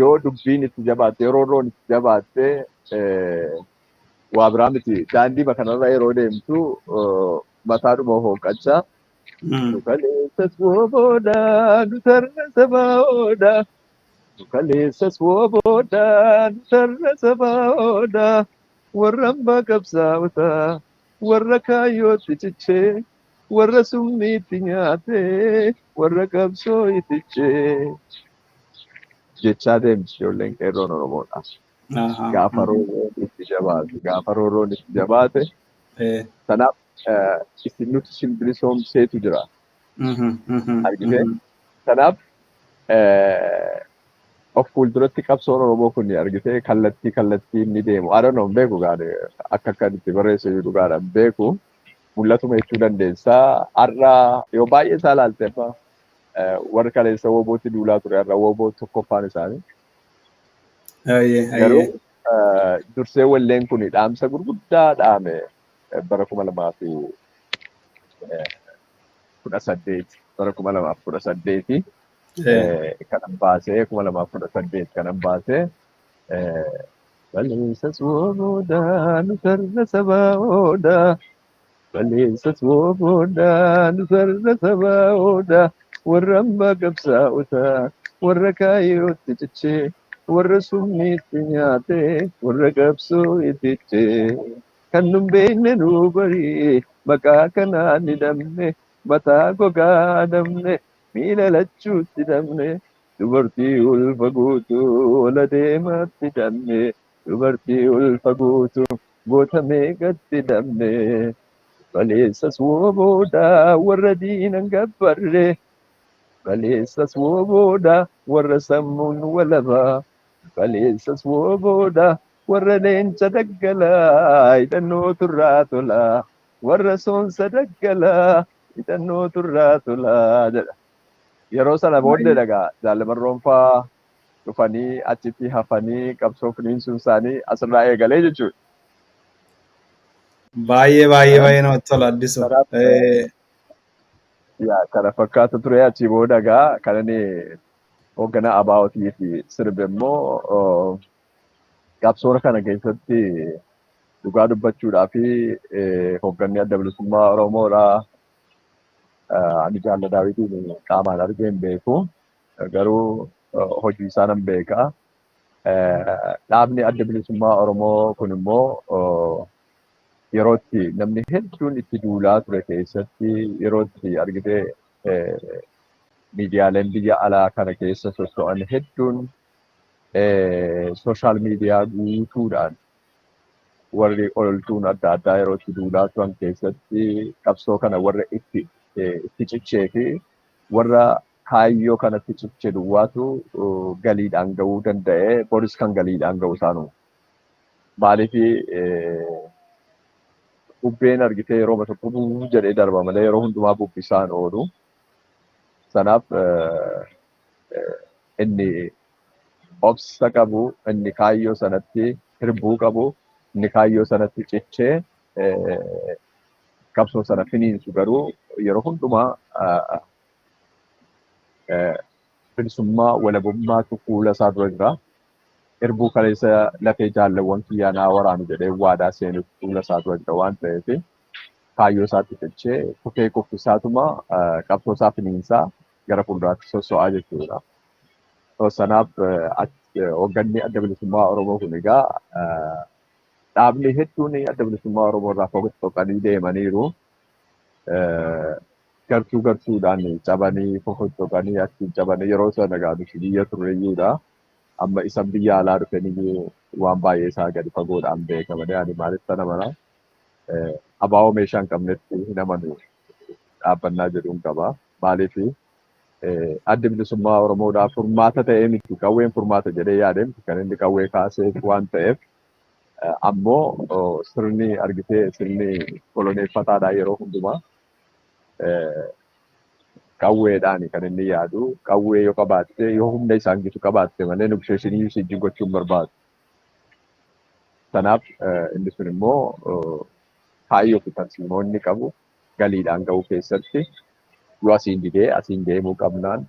yoo dubbiin itti jabaatte, yeroo roon itti jabaatte, waa biraa miti, daandii kanarra yeroo deemtu mataadhuma hooqqachaa. Nu kaleessas woboodhaa, nu tarra sabaa'oodhaa. Nu kaleessas woboodhaa, nu tarra sabaa'oodhaa. Warra hambaa qabsaa'otaa, warra kaayyootti cichee, warra summiitti nyaatee, warra qabsoo itichee jechaa deemti ijoolleen qeerroon Oromoodha. Gaafa roorroon itti jabaate, gaafa roorroon itti jabaate, sanaaf isin nuti isin bilisoomseetu jira. Argitee? Kanaaf of fuulduratti qabsoon Oromoo kun argitee kallattii kallattii inni deemu. I don't know, hin beeku gaani akka akka itti barreesse dhugaadha hin beeku. Mul'atuma jechuu dandeessaa. Har'a yoo baay'ee isaa ilaalte amma warri kaleessa wobootti duulaa ture har'a woboo tokkoffaan isaanii. Garuu dursee walleen kun dhaamsa gurguddaa dhaame bara 2018, bara 2018 kanan baasee, 2018 kanan baasee. Kaleessas woboodhaa, nu tarra sabaa'oodhaa. Kaleessas woboodhaa, nu tarra sabaa'oodhaa. Warra hambaa qabsaa'otaa, warra kaayyootti cichee, warra summiitti nyaatee, warra qabsoo itichee. Kan nun beekne nu barii, maqaa kanaan ni dhabne, mataa gogaa dhabne, miila lachuutti dhabne, dubartii ulfa guutuu ola deemaatti dhabne, dubartii ulfa guutuu goota meeqatti dhabne. Kaleessas woboodhaa, warra diinan gabbarre. Kaleessas woboodhaa, warra sammuun walabaa. Kaleessas woboodhaa, warra leenca daggalaa hidhannoo turraa tolaa. Warra soonsa daggalaa hidhannoo turraa tolaa jedha. Yeroo sana booddee dhagaa Jaalamarroon faa dhufanii achitti hafanii qabsoo finiinsuun isaanii asirraa eegalee jechuudha. Baay'ee baay'ee baay'ee namatti tola, Addisu. Yaa, kana fakkaata ture. Achii booda gaa kan inni Hoogganaa ABO'tii fi sirbe immoo qabsoo kana keessatti dhugaa dubbachuudhaa fi hoogganni adda bilisummaa Oromoodhaa ani Jaal Daawitiin qaamaan argee hin beeku. Garuu hojii isaa nan beeka. Dhaabni adda bilisummaa Oromoo kun immoo yerootti namni hedduun itti duulaa ture keessatti yerootti argitee miidiyaaleen biyya alaa kana keessa socho'an hedduun social media guutuudhaan warri ololtuun adda addaa yeroo itti duulaa turan keessatti qabsoo kana warra itti cichee fi warra kaayyoo kanatti ciche duwwaatu galiidhaan ga'uu danda'e. Boris kan galiidhaan ga'u isaanuma. Maaliif bubbeen argitee yeroo tokko bubbuu jedhee darba malee yeroo hundumaa bubbisaan oolu. Sanaaf inni obsa qabu, inni kaayyoo sanatti hirbuu qabu, inni kaayyoo sanatti cichee qabsoo sana finiinsu garuu yeroo hundumaa bilisummaa walabummaatu fuula isaa dura jira. Hirbuu kaleessa lafee jaalawwan kiyyaa naa waraanu jedhee waadaa seenuuf fuula isaa dura jira waan ta'eef kaayyoo isaatti cichee kufee kuffisaatuma qabsoo isaa finiinsaa gara fuulduraatti sosso'aa jechuudha. Sanaaf hoogganni adda bilisummaa Oromoo kun egaa dhaabni hedduun adda bilisummaa Oromoo irraa foqanii deemaniiru. Gartuu gartuudhaan cabanii fofotoqanii achiin cabanii yeroo sana egaa nuti biyya turreeyyuudha. Amma isan biyya alaa dhufanii waan baay'ee isaa gadi fagoodhaan beekamanii ani maaliif sana mana ABO meeshaa hin qabnetti hin amanu dhaabbannaa jedhuun qaba. Maaliif adda bilisummaa Oromoodhaaf furmaata ta'ee miti qawween furmaata jedhee yaadee miti kan inni qawwee kaasee waan ta'eef ammoo sirni argitee sirni koloneeffataadhaa yeroo hundumaa qawweedhaan kan inni yaadu. Qawwee yoo qabaatte yoo humna isaan gitu qabaatte malee negotiation wajjin gochuu hin barbaadu. Kanaaf inni sun immoo kaayyoo fi tarsiimoo inni qabu galiidhaan ga'uu keessatti yoo asiin didee asiin deemuu qabnaan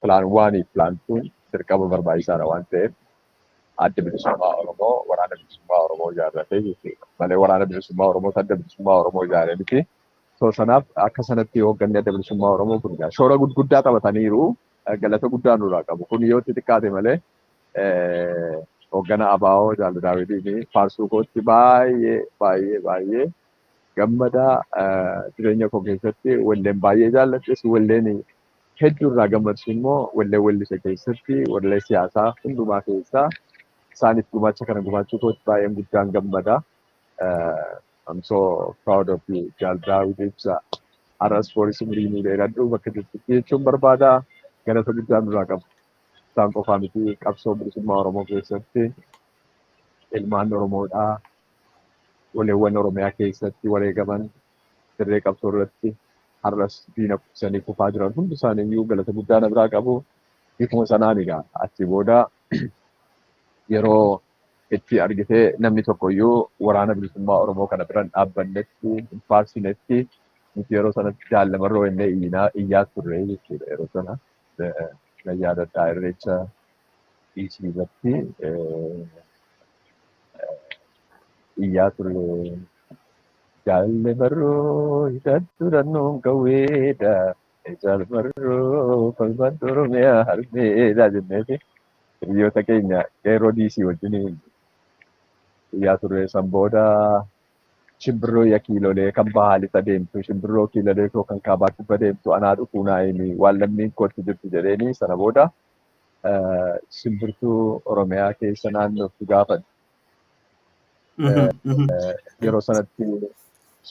plan one fi plan twon dirqama barbaachisaadha waan ta'eef adda bilisummaa Oromoo waraana bilisummaa Oromoo ijaarratee jechuudha. Malee waraana bilisummaa Oromoo adda bilisummaa Oromoo ijaaree miti. So sanaaf akka sanatti hoogganni adda bilisummaa Oromoo kun shoora guddaa taphataniiru. Galata guddaa nurraa qabu. Kun yoo xixiqqaate malee hooggana ABO Jaal Daawitiin faarsuu kootti baay'ee baay'ee baay'ee gammadaa. Jireenya koo keessatti walleen baay'ee jaalladhes walleen hedduu irraa gammadsu immoo wallee wellise keessatti wallee siyaasaa hundumaa keessaa isaaniif gumaacha kana gumaachuu kootti baay'een guddaan gammada. I'm so proud of you, Jaal Daawit Ibsaa. Har'as poolisii umurii nuu dheeradhu bakka jirtutti jechuun barbaada. Galata guddaa nurraa qabu. Isaan qofaa miti qabsoo bilisummaa Oromoo keessatti ilmaan Oromoodhaa waleewwan Oromiyaa keessatti wareegaman dirree qabsoo irratti har'as diina kuffisanii kufaa jiran hundi isaaniiyyuu galata guddaa na biraa qabu. Bifuma sanaan egaa achi booda yeroo itti argitee namni tokkoyyuu waraana bilisummaa Oromoo kana bira hin dhaabbannetti hin faarsinetti nuti yeroo sanatti Jaallamarroo innee iyyaa turre jechuudha yeroo sana. Na yaadadhaa irreecha dhiisii irratti iyyaa turre. Jaallamarroo hidhattu rannoon qawweedha. Jaallamarroo falmadhu Oromiyaa harmeedha jenneeti hiriyoota keenya qeerroo diisii wajjin iyyaa turre. San booda shimbirroo ya kiilolee kan bahaa lixa deemtu shimbirroo kiilolee koo kan kaabaa kibba deemtu anaa dhufuu naa himi waan lammiin kootti jirtu jedheeni sana booda simbirtuu Oromiyaa keessa naannoftu gaafadhe. Yeroo sanatti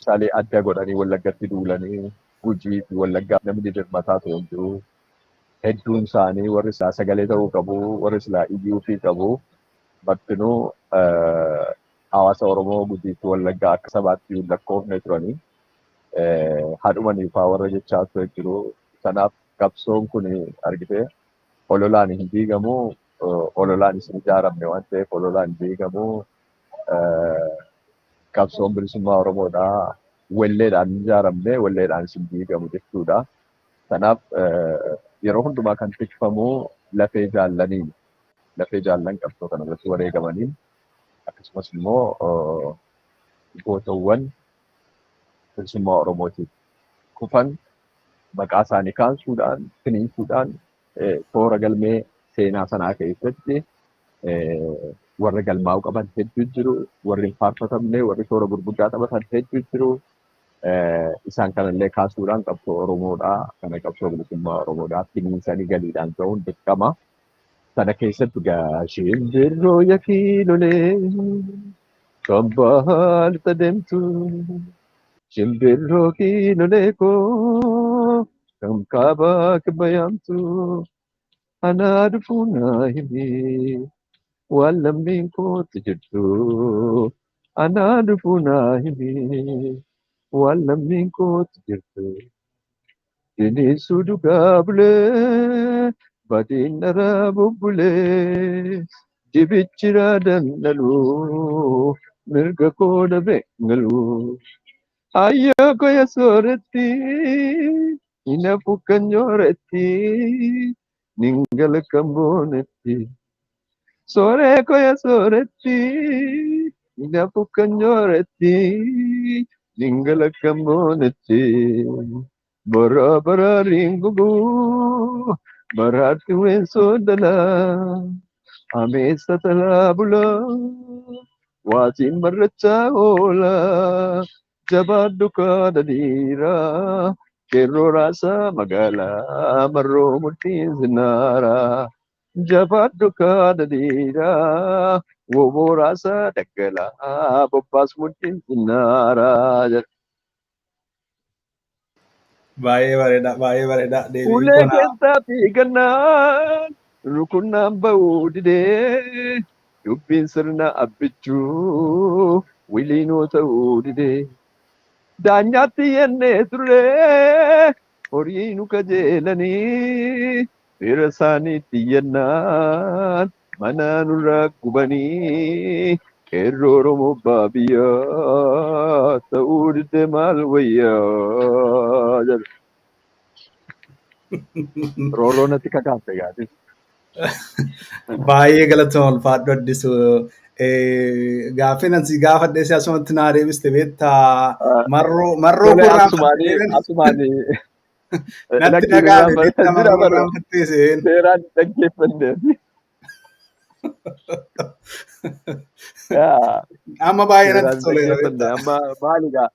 saalee adda godhanii Wallaggatti duulanii Gujii fi Wallaggaa namni dirmataa ture hin jiru. Hedduun isaanii warri silaa sagalee ta'uu qabu, warri silaa iyyuu fi qabu. Martinuu hawaasa Oromoo Gujii fi Wallaggaa akka sabaatti hin lakkoofne turanii. Haadhumanii fa'aa warra jechaa ture jiru. Kanaaf qabsoon kun argitee ololaan hin diigamu, ololaan hin ijaaramne waan ta'eef ololaan hin diigamu. Qabsoon bilisummaa Oromoodhaa walleedhaan hin ijaaramne, walleedhaan hin diigamu jechuudha. Kanaaf yeroo hundumaa kan tikfamu Lafee jaallaniin, lafee jaallan qabsoo kana irratti wareegamaniin, akkasumas immoo gootawwan bilisummaa Oromootiif kufan maqaa isaanii kaasuudhaan, finiinsuudhaan, toora galmee seenaa sanaa keessatti warra galmaa'uu qaban hedduu jiru, warri hin faarfatamne, warri toora gurguddaa taphatan hedduu jiru. Isaan kanallee kaasuudhaan qabsoo Oromoodhaa, kana qabsoo bilisummaa Oromoodhaa finiinsanii galiidhaan ga'uun dirqama. Sana keessatti gaa shimbirroo yakiilolee kan bahalta deemtu, shimbirroo kiilolee koo kan kaabaa kibba yaamtu, anaa dhufuu naa himi waan lammiin kootti jirtu, anaa dhufuu naa himi waan lammiin kootti jirtu. Bineensuu dhugaa bulee badiin dharaa bubbulee dibichi raadaan dhaluu mirga koo dhabee galuu. Ayyoo koya sooretti hinafu kan nyooretti ningala kan boonetti. Sooree koya sooretti hinafu kan nyooretti ningala kan boonetti. Bara baraariin guguu baraatti weensoo dalaa ameessa talaa bulaa waatiin marrachaa oolaa jabaadhu kaadha dhiiraa qeerroo raasaa magaalaa marroo murtiin zinaaraa jabaadhu kaadha dhiiraa woboo raasaa daggalaa bobbaas murtiin zinaaraa jedha. Baay'ee bareeda, baay'ee bareeda. Deebiin Ulee kun keessaa fiigannaan rukunnaan ba'uu didee dubbiin sirna abbichuu wiliinoo ta'uu didee daanyaatti yennee turre horii nu kajeelanii fira isaaniitti yennaan mana nurraa gubanii qeerroo Oromoo baabiyyaa ta'uu didee maal wayyaa jedha. Roorroo natti kakaafte gaatis. Baay'ee galatama, ulfaadhu Addisu. Gaaffii ani gaafadhe si asumatti naa deebiste beektaa, marroo marroo Tole. Koo Asumaanii irraanfattee asumaanii natti lakkiin dhaga'ame beektaa, jira marroo barra irraanfattee seen. Seeraan dhaggeeffanne. Amma baay'ee natti Seeraan toleera dhaggeeffanne. beektaa. Amma maali gaa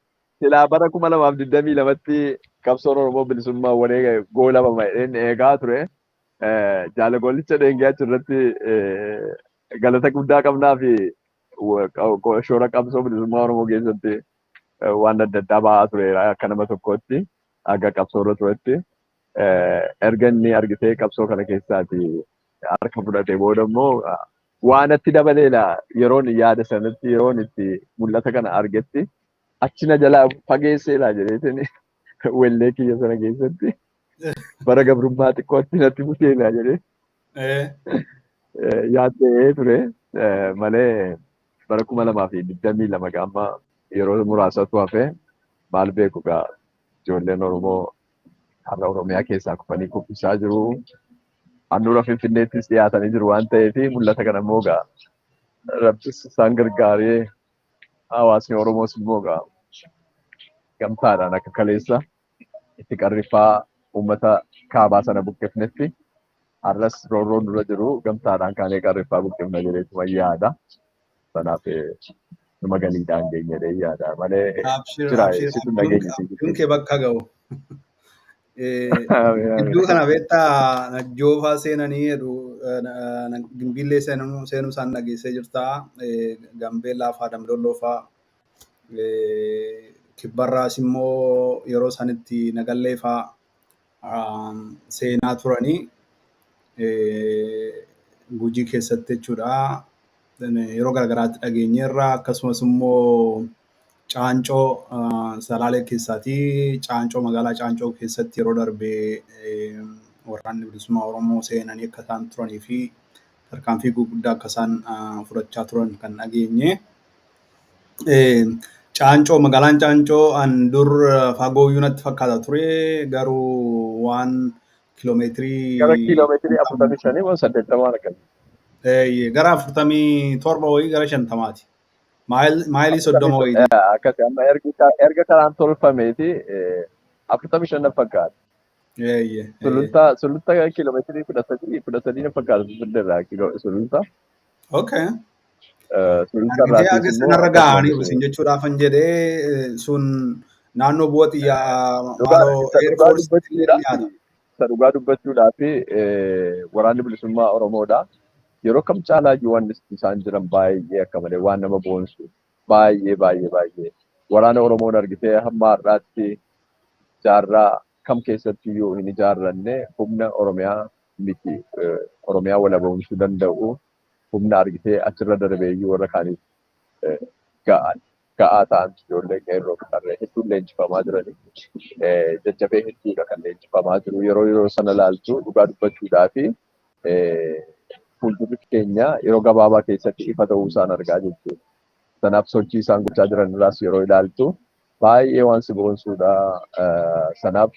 silaa bara 2022tti qabsoon Oromoo bilisummaa wareega goolabama jedheen eegaa ture. Jaalagollicha dheengee achirratti galata guddaa qabnaa fi shoora qabsoo bilisummaa Oromoo keessatti waan adda addaa ba'aa tureera akka nama tokkootti akka qabsoo irra turetti. Erga inni argitee qabsoo kana keessaati harka fudhatee booda immoo waan natti dabaleela yeroon yaada sanatti, yeroon itti mul'ata kana argetti achi na jalaa fageesseela jedheetin wellee kiyya sana keessatti bara gabrummaa xiqqootti natti buteela jedhee yaaddee ture malee bara 2022 gaamma yeroo muraasatu hafe. Maal beeku gaa, ijoolleen Oromoo har'a Oromiyaa keessaa kufanii kuffisaa jiru. Handhuura Finfinneettis dhiyaatanii jiru waan ta'eef mul'ata kana immoo gaa Rabbis isaan gargaaree hawaasni Oromoos immoo gaa gamtaadhaan akka kaleessa itti qarriffaa uummata kaabaa sana buqqifnetti har'as roorroon dura jiru gamtaadhaan kaanee qarriffaa buqqifna jedheetuma yaada. Sanaaf numa galiidhaan geenye jedhee yaada malee Abshir jira abshir situ abjuun nageenya si abjuun kee bakka ga'u. Gidduu kana beektaa Najjoofaa seenanii jedhu, Gimbiillee seenuu isaan dhageessee jirta. Gambeellaa fa'aa, Damdolloo fa'aa. Kibbarraas immoo yeroo sanitti Nagallee fa'aa seenaa turanii Gujii keessatti jechuudha. Yeroo garaagaraatti dhageenyeerra. Akkasumas immoo Caancoo, Salaalee keessaati. Caancoo, magaalaa Caancoo keessatti yeroo darbe waraanni bilisummaa Oromoo seenanii akka isaan turanii fi tarkaanfii gurguddaa akka isaan fudhachaa turan kan dhageenye. Caancoo, magaalaan Caancoo an dur fagooyyuu natti fakkaata ture, garuu waan Kiiloomeetirii. Gara kiiloomeetirii 45 moo 80 argama. Gara 47 wayii gara 50ti. Maayilii 30 wayii. Akkasi amma erga karaan tolfameeti 45 na fakkaata. Sulultaa Sulultaa kiiloomeetirii 13 13 na fakkaata Finfinnee irraa Sulultaa. Okay. Sulultaa Argitee haga sanarra ga'aniiru isin jechuudhaafan jedhee, sun naannoo bu'a xiyyaa maaloo airforce illee dhiyaata. Isa dhugaa dubbachuudhaaf, waraanni bilisummaa Oromoodha. Yeroo kam caalaa iyyuu waan isaan jiran baay'ee akka malee waan nama boonsu, baay'ee baay'ee baay'ee waraana Oromoon argitee hamma har'aatti jaarraa kam keessatti iyyuu hin ijaarranne, humna Oromiyaa miti Oromiyaa walaboomsuu danda'u, humna argitee achirra darbee iyyuu warra kaaniif ga'aa ta'an, ijoollee qeerroo fi qarree hedduun leenjifamaa jirani. Jajjabee hedduudha kan leenjifamaa jiru. Yeroo yeroo sana ilaaltu, dhugaa dubbachuudhaa fi fuuldurri keenya yeroo gabaabaa keessatti ifa ta'uu isaan argaa jechuudha. Sanaaf sochii isaan gochaa jiran irraas yeroo ilaaltu baay'ee waan si boonsuudha. Sanaaf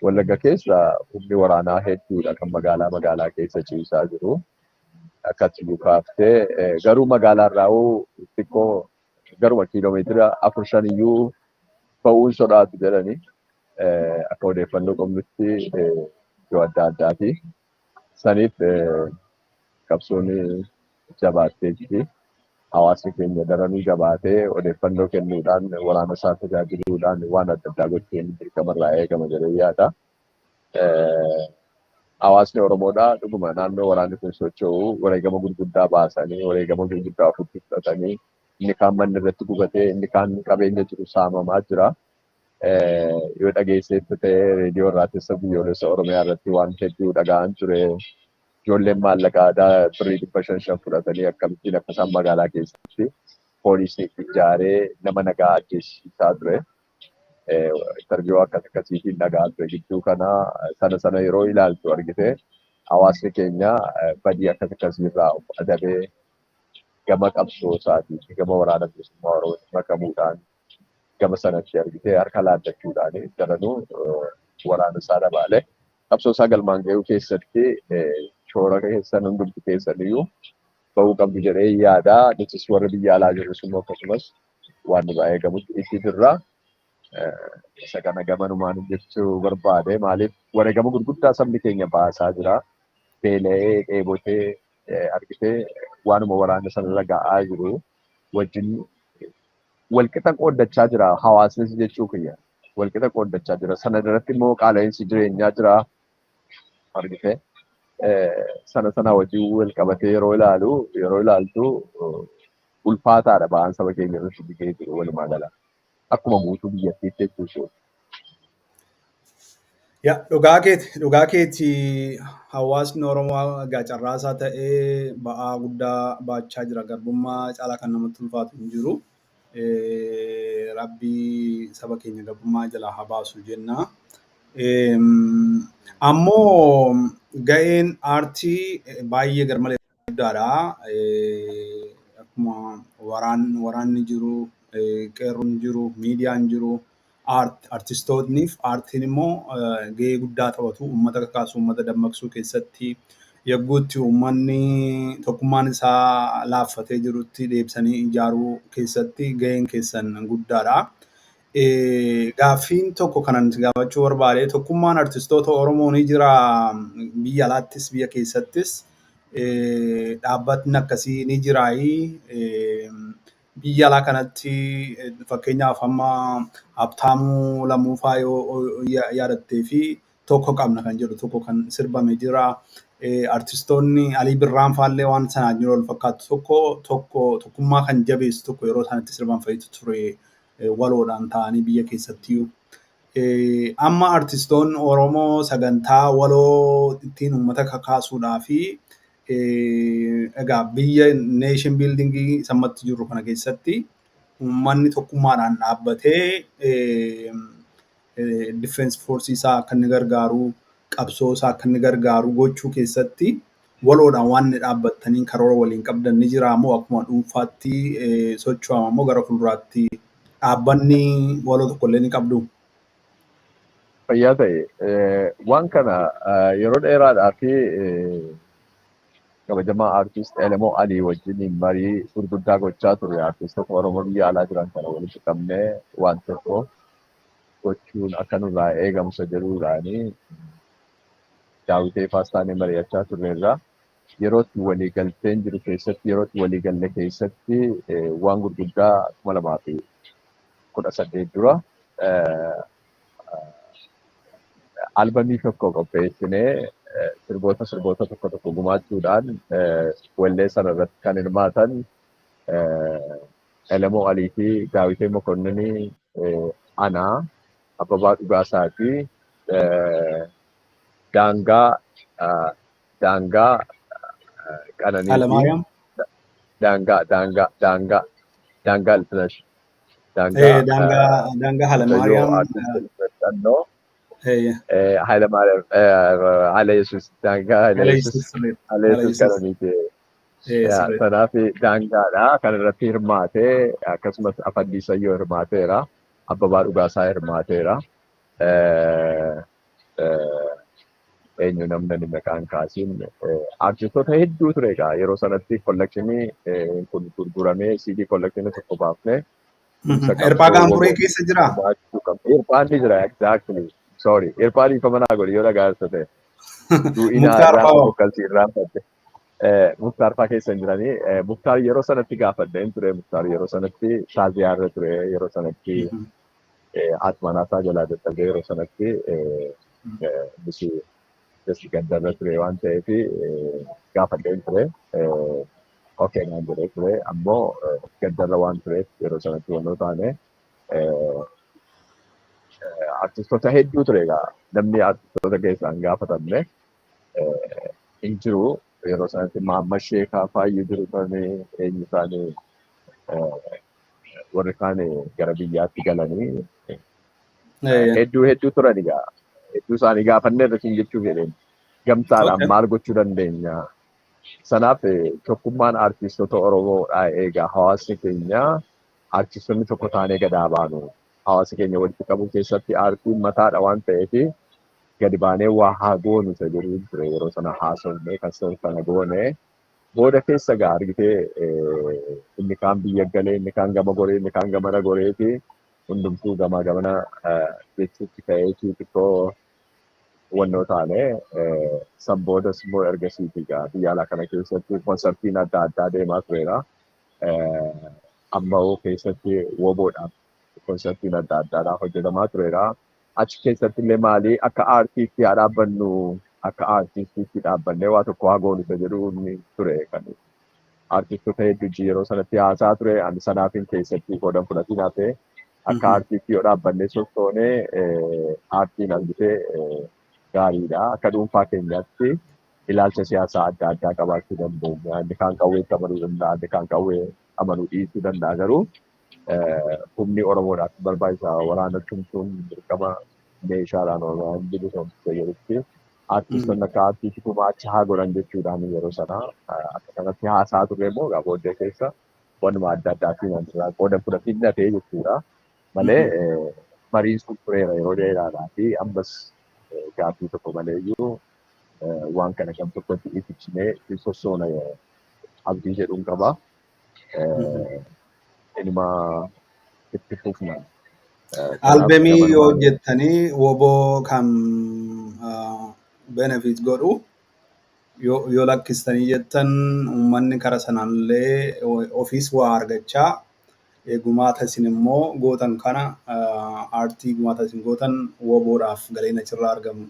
Wallagga keessa humni waraanaa hedduudha kan magaalaa magaalaa keessa ciisaa jiru. Akkatti kaaftee garuu magaalaa irraa xiqqoo garuma kiiloomeetira afur shan iyyuu ba'uun sodaatu jedhani akka odeeffannoo qabnutti iddoo adda addaati. Saniif qabsoon jabaatteetti. Hawaasni keenya daranuu jabaatee odeeffannoo kennuudhaan, waraana isaa tajaajiluudhaan, waan adda addaa gochuun dirqama irraa eegama jedhee yaada. Hawaasni Oromoodhaa dhuguma naannoo waraanni kun socho'u wareegama gurguddaa baasanii, wareegama gurguddaa ofitti fudhatanii, inni kaan manni irratti gubatee, inni kaan qabeenya jiru saamamaa jira. Yoo dhageessetti ta'e, reediyoo irraattis biyyoolessa Oromiyaa irratti waan hedduu dhaga'an ture. Ijoolleen maallaqaa birrii 500 fudhatanii akkamittiin akka isaan magaalaa keessatti poolisii ijaaree nama nagaa ajjeesisaa ture. Interview akkas akkasiitiin dhagaa ture gidduu kana. Sana sana yeroo ilaaltu argite hawaasni keenya badii akkas akkasiirraa of adabee gama qabsoo isaatii fi gama waraana bilisummaa Oromootti makamuudhaan, gama sanatti argitee harka laaddachuudhaan, daranuu waraana isaa dabaalee qabsoo isaa galmaan ga'uu keessatti shoora keessan hundumti keessaniyyuu ba'uu qabdu jedhee yaada. Nutis warri biyya alaa jirrus immoo akkasumas waan nurraa eegamutti itti jirra. Isa kana gamanumaan jechuu barbaade. Maaliif, wareegama gurguddaa sabni keenya baasaa jira. Beela'ee, dheebotee, argitee waanuma waraana sanarra ga'aa jiru wajjin walqixa qooddachaa jira hawaasnis jechuu kiyya. Walqixa qooddachaa jira. Sana irratti immoo qaala'insi jireenyaa jira. Argitee sana sana wajjin wal qabatee yeroo ilaalu, yeroo ilaaltu, ulfaataadha ba'aan saba keenya irratti dhigee jiru walumaa gala. Akkuma guutuu biyyattiitti jechuudha. Yaa, dhugaa keeti, dhugaa keeti. Hawaasni Oromoo egaa carraasaa ta'ee ba'aa guddaa baachaa jira. Garbummaa caalaa kan namatti ulfaatu hin jiru. Rabbii saba keenya garbummaa jalaa haa baasu jenna. Ammoo ga'een aartii baay'ee garmalee guddaadha. Akkuma waraanni jiru, qeerroon jiru, miidiyaan jiru, artistootniif aartiin immoo ga'ee guddaa taphatu uummata kakaasuu, uummata dammaqsuu keessatti, yogguutti uummanni tokkummaan isaa laaffatee jirutti deebisanii ijaaruu keessatti ga'een keessan guddaadha. Gaaffiin tokko kanan si gaafachuu barbaade, tokkummaan artistoota Oromoo ni jira biyya alaattis biyya keessattis, dhaabbatni akkasii ni jiraayii? Biyya alaa kanatti fakkeenyaaf amma Habtaamuu Lamuufaa yoo yaadattee fi tokko qabna kan jedhu tokko kan sirbame jira. Artistoonni Alii Birraan faallee waan sanaan jiru wal fakkaatu tokko tokko tokkummaa kan jabeessu tokko yeroo isaan itti sirban fa'itu ture, waloodhaan ta'anii biyya keessattiyyuu. Amma artistoonni Oromoo sagantaa waloo ittiin uummata kakaasuudhaa fi egaa biyya nation buildingii sammatti jirru kana keessatti uummanni tokkummaadhaan dhaabbatee defense force isaa akka inni gargaaru, qabsoo isaa akka inni gargaaru gochuu keessatti waloodhaan waan inni dhaabbattanii karoora waliin qabdan ni jira moo akkuma dhuunfaatti socho'ama moo gara fuulduraatti dhaabbanni waloo tokko illee ni qabdu? Fayyaa ta'e, waan kana yeroo dheeraadhaa fi kabajamaa Aartist Elemoo Alii wajjin marii gurguddaa gochaa turre. Aartistoota Oromoo biyya alaa jiran kana walitti qabnee waan tokko gochuun akka nurraa eegamu isa jedhuudhaani Daawitee faas taanee mari'achaa turreerra. Yeroo itti walii galteen jiru keessatti, yeroo itti walii galle keessatti, waan gurguddaa 2018 dura albamii tokko qopheessinee, sirboota tokko tokko gumaachuudhaan, wallee sana irratti kan hirmaatan Elemoo Alii fi Daawitee Mokonninii, anaa, Abbabaa Dhugaasaa fi Daangaa Qananii fi Alamaariyaam? Daangaa Ilfinash. Daangaa Daangaa Mucayyoo Alamaariyaam. Artist Ilfinash Xannoo. Hayilamaariyaam, Haile Yesuus, Daangaa Haile Haile Yesuus. Yesuus sirriidha. Haile Haile Yesuus Yesuus. Qananiiti. Sirriidha. Sanaaf Daangaadha kan irratti hirmaatee, akkasumas Afandii Sayyoo hirmaateera. Abbabaa Dhugaasaa hirmaateera. Eenyu namni ani maqaan kaasiin, artistoota hedduu ture egaa. Yeroo sanatti collectionii kun gurguramee CD collectionii tokko baafnee tumsa Hirphaa qabsoo Gaanfuree waboo keessa jiraa? gumaachuu qabna. Hirphaan ni jira, exactly. Sorry. Hirphaan dhiifama naa godhi yoo dhagaa'arsa ta'e. Du'inaa Muktaar irraa Fa'aa. Bokkalsi irraanfadhe. Muktaar fa'aa keessa hin jiranii. Muktaar yeroo sanatti gaafadheen ture. Muktaar yeroo sanatti Shaaziyaa irra ture. Yeroo sanatti haati manaa isaa jalaa dadhabee, yeroo sanatti bisi jasi gaddarra ture waan ta'eef gaafadheen ture. Okay naan jedhee ture. Ammoo gaddarra waan tureef yeroo sanatti wannoo taane, artistoota hedduu ture egaa. Namni artistoota keessaa hin gaafatamne hin jiru. Yeroo sanatti Maamma Sheekaa faayyuu jiru turanii, eenyu isaanii, warri kaan gara biyyaatti galanii hedduu hedduu turan egaa. Hedduu isaanii gaafannee irra siin jechuuf jedheen. Gamtaadhaan maal gochuu dandeenya? Sanaaf tokkummaan artistoota Oromoodhaa egaa hawaasni keenya artistoonni tokko taanee gadaa baanu. Hawaasa keenya walitti qabuu keessatti aartiin mataadha waan ta'eef gadi baanee waa haa goonu isa jedhu ture yeroo sana haasofne kan sana goone. Booda keessa gaa argitee, inni kaan biyya galee, inni kaan gama goree, inni kaan gamana goreeti hundumtuu gamaa gamana jechuutti ka'eetii xiqqoo wannoo taane. San boodas immoo ergasiiti gaa biyya alaa kana keessatti konsartiin adda addaa deemaa tureera. Amma keessatti woboodhaaf konsartiin adda addaadhaa hojjetamaa tureera. Achi keessatti illee maali akka aartiitti haa dhaabbannu, akka aartiistiitti dhaabbannee waa tokko haa goonu isa jedhu ni ture kan aartistoota hedduu yeroo sanatti haasaa ture. Ani sanaafin keessatti qoodan fudhatiin hafe. Akka aartiitti yoo dhaabbannee sossoonee aartiin argitee gaariidha. Akka dhuunfaa keenyaatti ilaalcha siyaasaa adda addaa qabaachuu dandeenya. Inni kaan qawweetti amanuu danda'a, inni kaan qawwee amanuu dhiisuu danda'a, garuu humni Oromoodhaaf barbaachisaa waraana tumsuun dirqama, meeshaadhaan Oromiyaan bilisoomsite jedhutti artistoonni akka aartiitti gumaacha haa godhan jechuudhaan yeroo sana akka kanatti haasaa turre. Immoo egaa booddee keessa wanuma adda addaatiin asirraa qooda fudhatiin dafee jechuudha. Malee mariin sun tureera yeroo dheeraadhaa fi ammas gaaffii tokko malee iyyuu waan kana gam tokkotti ifichinee itti sossoona abdii jedhuun qaba. Inuma itti fufna. Kanaaf Albemii yoo gamanumaan hojjettanii woboo kan benefit godhu yoo lakkistanii jettan, uummanni kara sanaallee ofiis waa argachaa, gumaata isin immoo gootan kana, aartii gumaata isin gootan woboodhaaf galiin achirraa argamu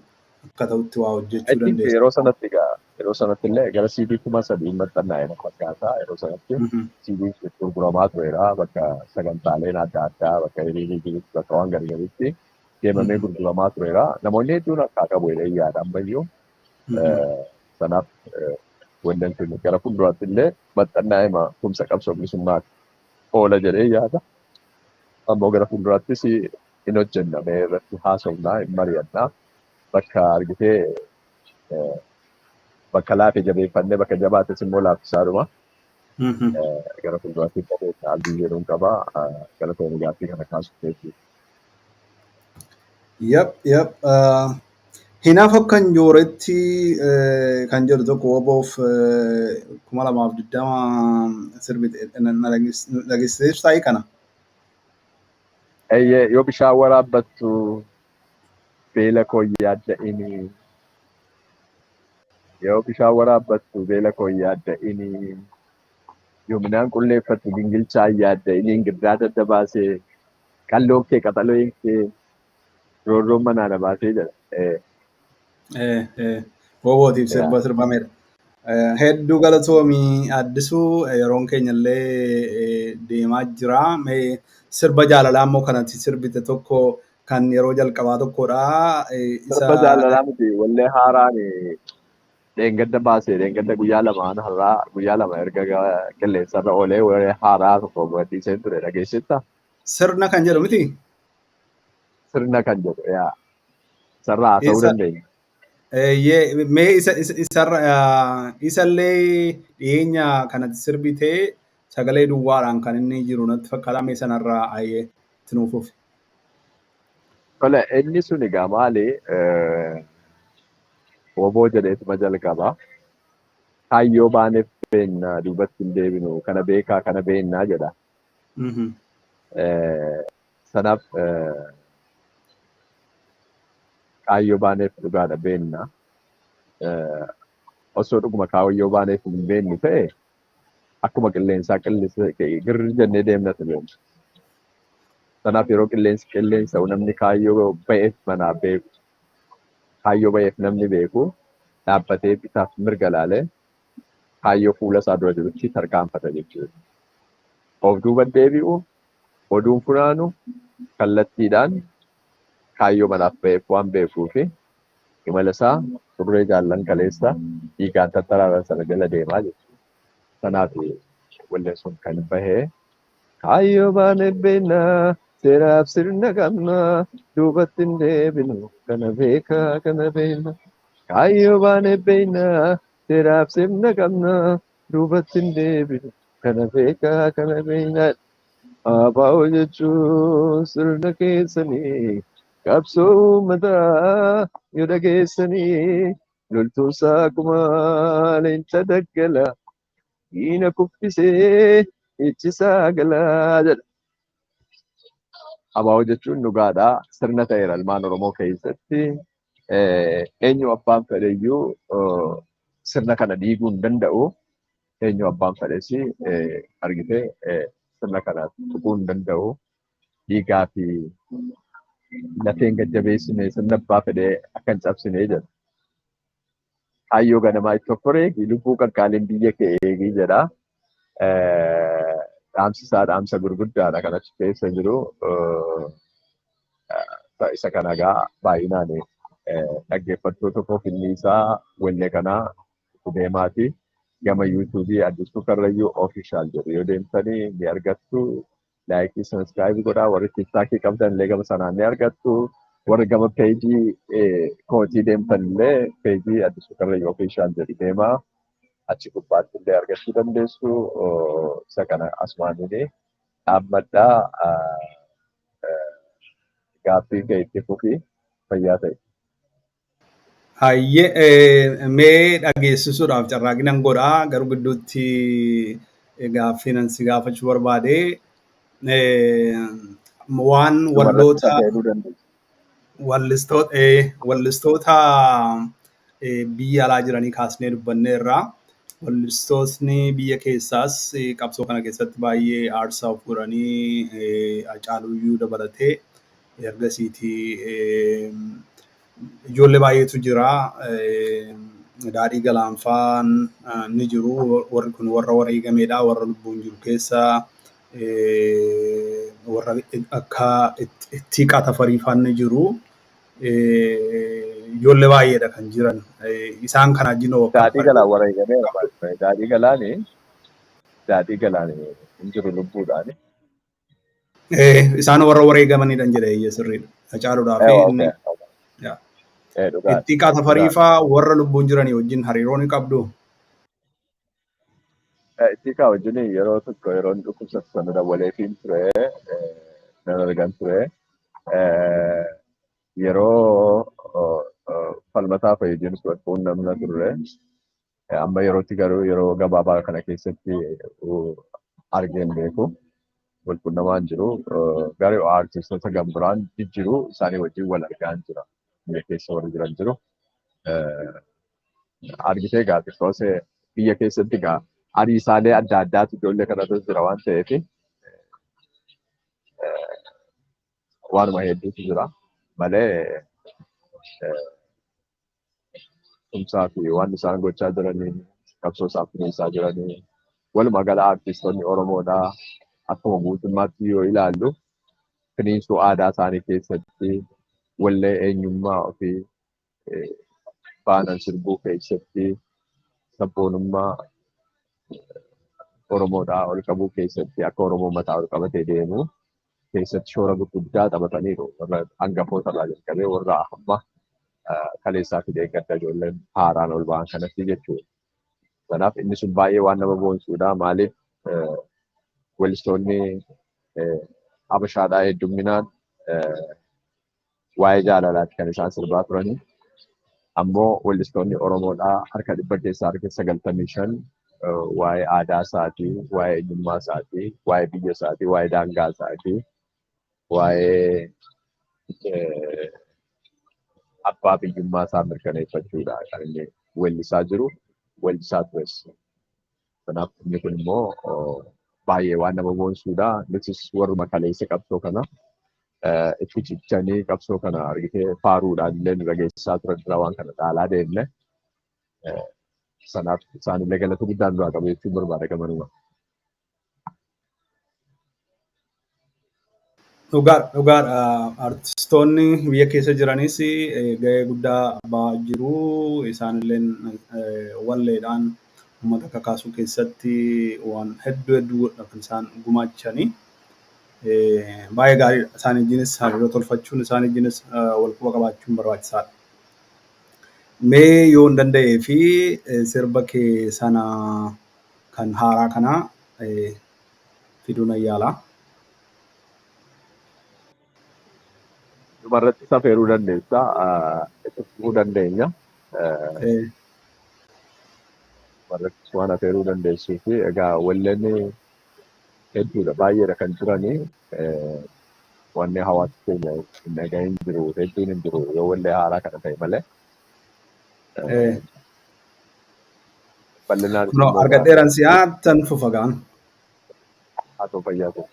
akka ta'utti waa I hojjechuu think dandeessu. Yeroo sanatti egaa, yeroo sanatti illee gara CD 3000 maxxannaa'e na fakkaata. Yeroo sanatti CD gurguramaa tureera bakka sagantaaleen adda addaa, bakka hiriirri jirutti, bakka waan gargaritti deemamee gurguramaa tureera. Namoonni hedduun akka qabu jedhee yaada ammayyuu. Sanaaf wannan sun gara fuulduraatti illee maxxannaa'ee tumsa qabsoo bilisummaaf oola jedhee yaada. Ammoo gara fuulduraattis hin hojjenna, mee irratti haasofnaa, hin mari'annaa, bakka argitee bakka laafe jabeeffannee bakka jabaates immoo laaffisaadhuma. Gara fuulduraatti jabeessa abdii jedhuun qaba. Galatoonni gaaffii kana kaasuu keetti. Yep. Hinaaf akkan jooretti kan jedhu tokko woboof 2020 sirbite dhageessiseef kana. Eeyyee, yoo bishaan waraabbattu beela koo yaadda'ini. Yoo bishaan waraabbattu beela koo yaadda'ini. Yoo midhaan qulleeffattu gingilchaa yaadda'ini. Girdaa daddabaasee qalloon kee qaxaloon kee roorroon manaa na baasee jedha. Wobootiif sirba sirbamedha. Hedduu galatoomii Addisuu, yeroon keenya illee deemaa jira. Mee sirba jaalalaa immoo kanatti sirbite tokko kan yeroo jalqabaa tokkodha. Sirba jaalalaa miti, wallee haaraan dheengadda baasee, dheengadda guyyaa lamaan har'aa guyyaa lama erga qilleensarra oolee wallee haaraa tokko gadhiiseen ture, dhageessetta. Sirna kan jedhu miti? Sirna kan jedhu, yaa. Sarara haasa'uu dandeenya. Mee isarra isallee dhiyeenya kanatti sirbitee sagalee duwwaadhaan kan inni jiru natti fakkaata, mee sanarraa ayyee itti nuuf fufi. Tole, inni sun egaa maali, woboo jedheetuma jalqaba. Kaayyoo baaneef beennaa duubatti hin deebinu, kana beekaa kana beennaa jedha. Sanaaf kaayyoo baaneef dhugaadha beennaa. Osoo dhuguma kaayyoo baaneef hin beennu ta'e akkuma qilleensaa qilleensa girri jennee deemna ture. Sanaaf yeroo qilleensi qilleensa'u namni kaayyoo ba'eef manaa beeku, kaayyoo ba'eef namni beeku dhaabbatee bitaaf mirga laalee kaayyoo fuula isaa dura jirutti tarkaanfata jechuudha. Of duuba deebi'u, oduun funaanu, kallattiidhaan kaayyoo manaaf ba'eef waan beekuu fi imala isaa xurree jaallan kaleessa dhiigaan tattaraaran sana jala deemaa jechuudha. Sanaaf walleen sun kan bahee kaayyoo baane beennaa seeraaf sirna qabnaa duubatti hin deebinu kana beekaa kana beekna. Kaayyoo baane beennaa seeraaf sirna qabnaa duubatti hin deebinu kana beekaa kana beekna. Abaa'oo jechuun sirna keessanii qabsoo uummataa yoo dhageessanii loltuun saakumaa leenca daggala diina kuffisee ichisaa galaa jedha. Abaa'oo jechuun dhugaadhaa sirna ta'eera ilmaan Oromoo keessatti. Eenyu abbaan fedheyyuu sirna kana diiguu hin danda'u. Eenyu abbaan fedhes argitee sirna kana tuquu hin danda'u. Dhiigaa fi lafeen gajjabeessine sirna abbaa fedhee akka hin cabsine jedha. Kaayyoo ganamaa itti of eegi, lubbuu qaqqaaliin biyya kee eegi jedha. Dhaamsi isaa dhaamsa gurguddaadha kan achi keessa jiru. Isa kana egaa baay'inaan dhaggeeffattoota koof inni isaa wallee kanaa itti deemaati. Gama yuutuubii Addisuu Karrayyuu Official jedhu yoo deemtanii ni argattu. Like, subscribe godhaa, warri TikTokii qabdan illee gama sanaan ni argattu. Warri gama peejii kootii deemtan illee peejii Addisuu Karrayyuu Official jedhu deemaa. Achi gubbaatti illee argachuu dandeessu. Isa kana asumaaniin dhaammadhaa, gaaffii kee itti fufi, fayyaa ta'e. Hayyee, mee dhageessisuudhaaf carraaqii nan godhaa, garuu gidduutti gaaffii nan si gaafachuu barbaade waan walloota wallistoota biyya alaa jiranii kaasnee dubbanneerra. Wallistootni biyya keessaas qabsoo kana keessatti baay'ee aarsaa of godhanii, Hacaaluyyuu dabalatee ergasiitii ijoollee baay'eetu jira. Daadhii Galaanfaan ni jiru. Warri kun warra wareegameedha. Warra lubbuun jiru keessa warra akka Ittiiqaa Tafariifaan ni jiru. Ijoollee baay'eedha kan jiran. Isaan kana wajjin hoo akkam? Daadhii Galaan wareegameera. Daadhii Galaani hin jiru lubbuudhaani. Isaan warra wareegamanidha jedhe, eeyyee, sirriidha. Hacaaluudhaa fi inni. Ittiiqaa Tafariifaa warra lubbuun jiranii wajjin hariiroo ni qabdu. Ittiiqaa wajjin yeroo tokko yeroo inni dhukkubsatu sana dawwaleefiin ture, nan argan ture. Yeroo Falmataa fayyadamus wal quunnamna turre. Amma yerootti garuu yeroo gabaabaa kana keessatti argeen beeku. Wal quunnamaa hin jiru. Garuu artistoota gambiraan jijjiiru isaanii wajjin wal argaa hin jira. Biyya keessa warri jiran jiru. Argitee egaa xiqqoosee biyya keessatti egaa ariisaalee adda addaatu ijoollee kanarra jira waan ta'eef waanuma hedduutu jira malee tumsaa fi waan isaan gochaa jiranii qabsoo isaaf finiinsaa jiranii walumaa gala artistoonni Oromoodhaa akkuma guutummaatti yoo ilaallu finiinsuu aadaa isaanii keessatti wallee eenyummaa ofii baanan sirbuu keessatti sabboonummaa Oromoodhaa ol qabuu keessatti akka Oromoo mataa ol qabatee deemu keessatti shoora gurguddaa taphataniiru. Warra hangafoota irraa jalqabee warra amma kaleessaa fi deeggarta ijoolleen haaraan ol ba'an kanatti jechuudha. Kanaaf inni sun baay'ee waan nama boonsuudha. Maaliif weellistoonni Habashaadhaa hedduminaan waa'ee jaalalaati kan isaan sirbaa turanii. Ammoo weellistoonni Oromoodhaa harka 100 keessaa harka 95 waa'ee aadaa isaatii, waa'ee eenyummaa isaatii, waa'ee biyya isaatii, waa'ee daangaa isaatii, waa'ee abbaa biyyummaa isaa mirkaneeffachuudha kan inni weellisaa jiru, weellisaa tures. Kanaaf inni kun immoo baay'ee waan nama boonsuudha. Nutis warruma kaleessa qabsoo kana itti cichanii qabsoo kana argitee faaruudhaan illee nu dhageessisaa turan irraa waan kana dhaalaa deemne. Sanaaf isaanillee galata guddaa nurraa qabu jechuun barbaada gamanuma. Dhugaadha, dhugaadha. Artistoonni biyya keessa jiranis gahee guddaa ba'aa jiru. Isaanilleen walleedhaan uummata kakaasuu keessatti waan hedduu hedduu kan isaan gumaachanii. Baay'ee gaariidha. Isaan wajjinis hariiroo tolfachuun, isaan wajjinis wal quba qabaachuun barbaachisaadha. Mee yoo hin danda'ee fi sirba kee sana kan haaraa kana fiduu nan yaala. Dhumarratti safeeruu dandeessa. Itti fufuu dandeenya. Dhumarrattis waan afeeruu dandeessuu fi egaa walleen hedduudha baay'eedha kan jiranii. Wanni hawaasa keenya hin dhagahin jiru hedduun hin jiru yoo wallee haaraa kana ta'e malee. Bal'inaan Kunoo immoo argadheeran si'aa tan fufa ga'an. Haa ta'u fayyaa ta'u.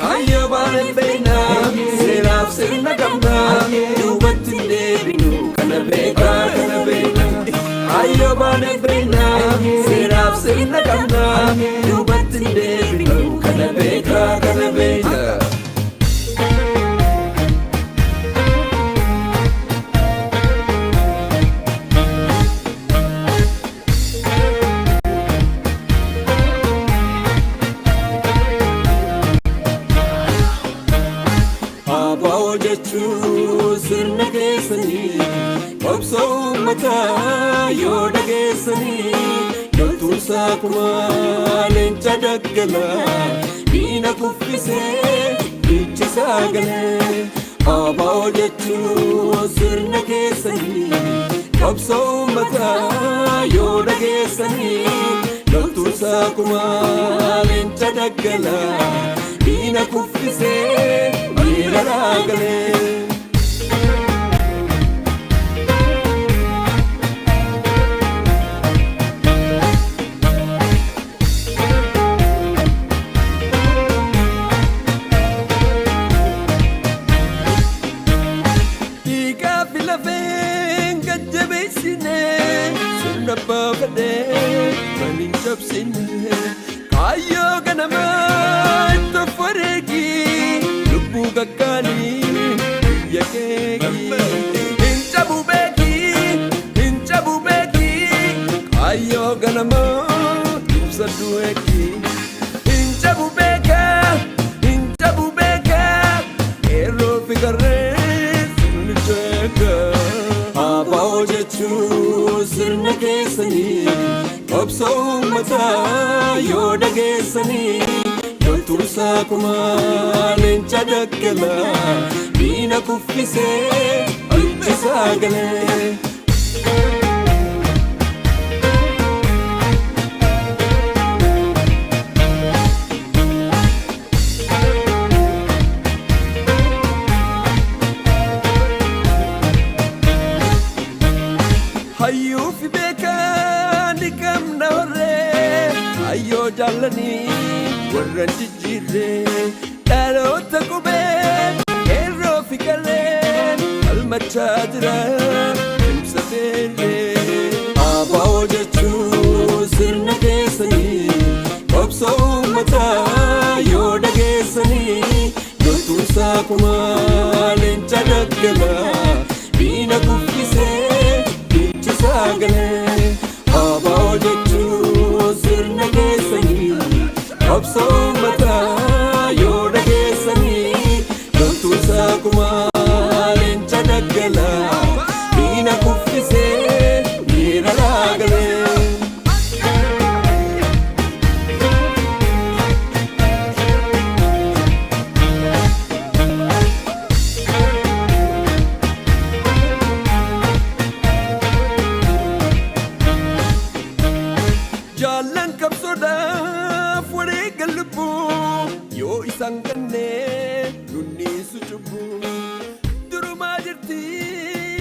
Kaayyoo baane beeknaa, seeraaf sirna qabnaa, duubatti hin deebinu kana beekaa kana beekna. Kaayyoo baane beeknaa, seeraaf sirna qabnaa, duubatti hin deebinu kana beekaa kana beekna. Abaa'oo jechuun sirna keessanii qabsoo uummataa yoo dhageessanii loltuun saakumaa leenca daggalaa diina kuffisee dhiichisaa galee. Abaa'oo jechuun sirna keessanii qabsoo uummataa yoo dhageessanii loltuun saakumaa leenca daggalaa diina kuffisee miira galee. Dhiigaa fi lafeen Gajjabeessine sirna baafadhee kan hin cabsine kaayyoo ganamaa itti of wareegi lubbuu gaggaanii biyya keegi. Hin cabu beeki, hin cabu beeki, kaayyoo ganamaa ibsadhu eegi. Hin cabu beeka, hin cabu beeka, qeerroo fi qarree sirni jeeka. Abaa'oo jechuun sirna keessanii, qabsoo uummataa yoo dhageessanii, loltuunsaa kumaa leenca daggalaa diina kuffisee bilchisaa galee. Hayyuu fi beekaa ni qabna horree, hayyoo jaallanii warra hin jijjiirree, dhaloota qubee qeerroo fi qalleen falmachaa jira cimsateerree. Abaa'oo jechuun sirna keessanii, qabsoo uummataa yoo dhageessanii, loltuunsaa kumaa leenca daggalaa diina kuffisee bilchisaa galee. Abaa'oo jechuun sirna keessanii, qabsoo uummataa yoo dhageessanii, loltuunsaa kumaa leenca daggalaa diina kuffisee miira galee. Jaallan qabsoodhaaf wareega lubbuu yoo isaan kennee nunniisu cubbuu. Durumaa jirti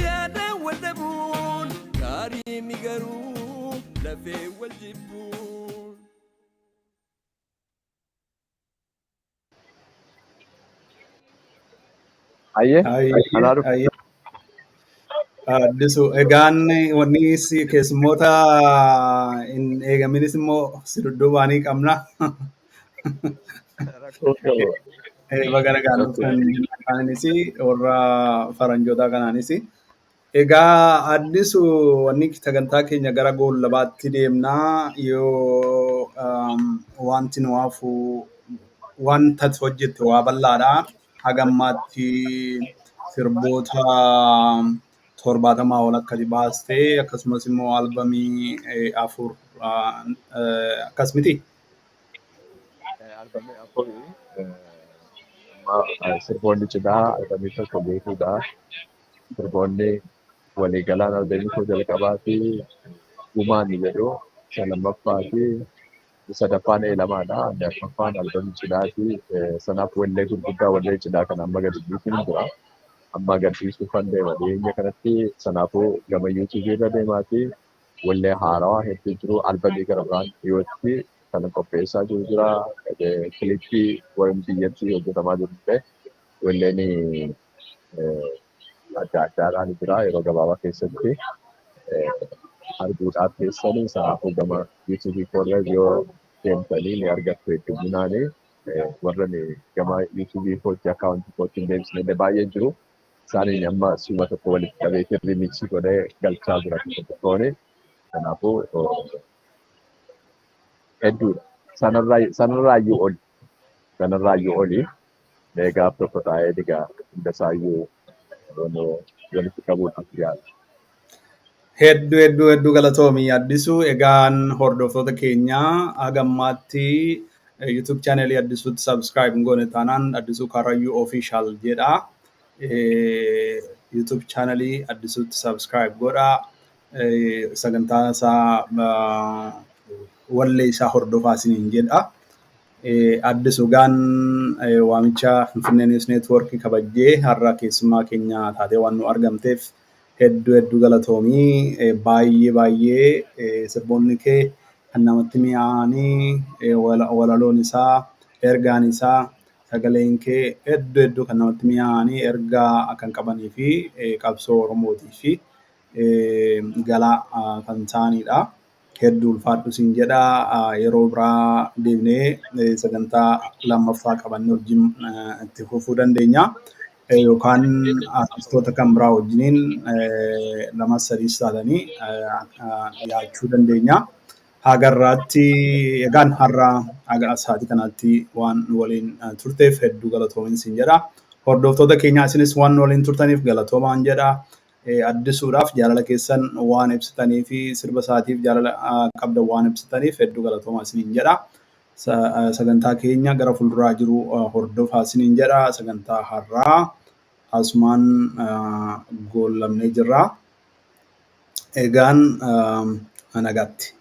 yaadaan wal dhabuun gaarii mi garuu lafee wal jibbuun. Hayyee, anaa dhufu. Ayyee. Addisu, egaan wanni si keessummoota hin eegaminis immoo si dudduubaanii qabna. Rakkoo qabu. Baga nagaan dhuftan kanaanis warra faranjootaa kanaanis. Egaa Addisu, wanni sagantaa keenya gara goolabaatti deemnaa yoo wanti nu hafu wanta ati hojjette waa bal'aadha. Haga ammaatti sirboota 70 ol akkati baastee akkasumas immoo albamii 4 akkas miti. Albamii 4, amma sirboonni cidhaa albamii tokko guutuudha. Sirboonni waliigalaan albamii koo jalqabaa fi gumaan jedhu, isa lammaffaa fi sadaffaan eelamaadha. Inni arfaffaan albamii cidhaati. Sanaaf wallee gurguddaa wallee cidhaa kan amma gadi dhiisuun jira. Amma agarsiisuufan deema dhiyeenya kanatti, sanaafuu gama yuutuubii irra deemaati wallee haarawaa hedduu jiru. Albamii gara biraan dhiyootti kan qopheessaa jiru jira. Kilippii warri biyyatti hojjetamaa jiru illee walleen adda addaadhaan jira, yeroo gabaabaa keessatti arguudhaaf keessanii. Sanaafuu gama yuutuubii koorra yoo deemtanii ni argattu hedduminaan. Warra gama yuutuubii kootti akkaawuntii kootti hin deebisne illee baay'ee jiru. Isaaniin amma siima tokko walitti qabee remix godhee galchaa jira tokko tokkoon. Kanaafuu hedduudha. Sanarraayyuu oli. Sanarraayyuu oli. Mee gaaf tokko taa'ee digaa hundasaayyuu walitti qabuudhaaf yaala. Hedduu hedduu hedduu galatoomi Addisu. Egaan hordoftoota keenyaa haga ammaatti YouTube channelii Addisuutti subscribe hin goone taanaan Addisuu Karrayyuu Official jedha. YouTube channelii Addisuutti subscribe godhaa. Sagantaa isaa wallee isaa hordofaa isiniin jedha. Addisu, gaan waamicha Finfinnee News Network kabajjee har'a keessummaa keenya taatee waan nu argamteef hedduu hedduu galatoomii. Baay'ee baay'ee sirboonni kee kan namatti mi'aanii, walaloon isaa, ergaan isaa, sagaleen kee hedduu hedduu kan namatti mi'aanii, ergaa kan qabanii fi qabsoo Oromootii fi Galaa kan ta'anidha. Hedduu ulfaadhu siin jedha. Yeroo biraa deemnee sagantaa lammaffaa qabannee wajjin itti fufuu dandeenya. Yookaan artistoota kan biraa wajjiniin lama sadiis taatanii dhiyaachuu dandeenya. Hagarraatti egaan har'a haga sa'aatii kanatti waan nu waliin turteef hedduu galatoomin siin jedha. Hordoftoota keenya, isinis waan nu waliin turtaniif galatoomaan jedha. Addisuudhaaf jaalala keessan waan ibsitanii fi sirba isaatiif jaalala qabdan waan ibsitaniif hedduu galatoomaa isiniin jedha. Sagantaa keenya gara fuulduraa jiru hordofaa isiniin jedha. Sagantaa har'aa asumaan goolabnee jirra. Egaan nagaatti.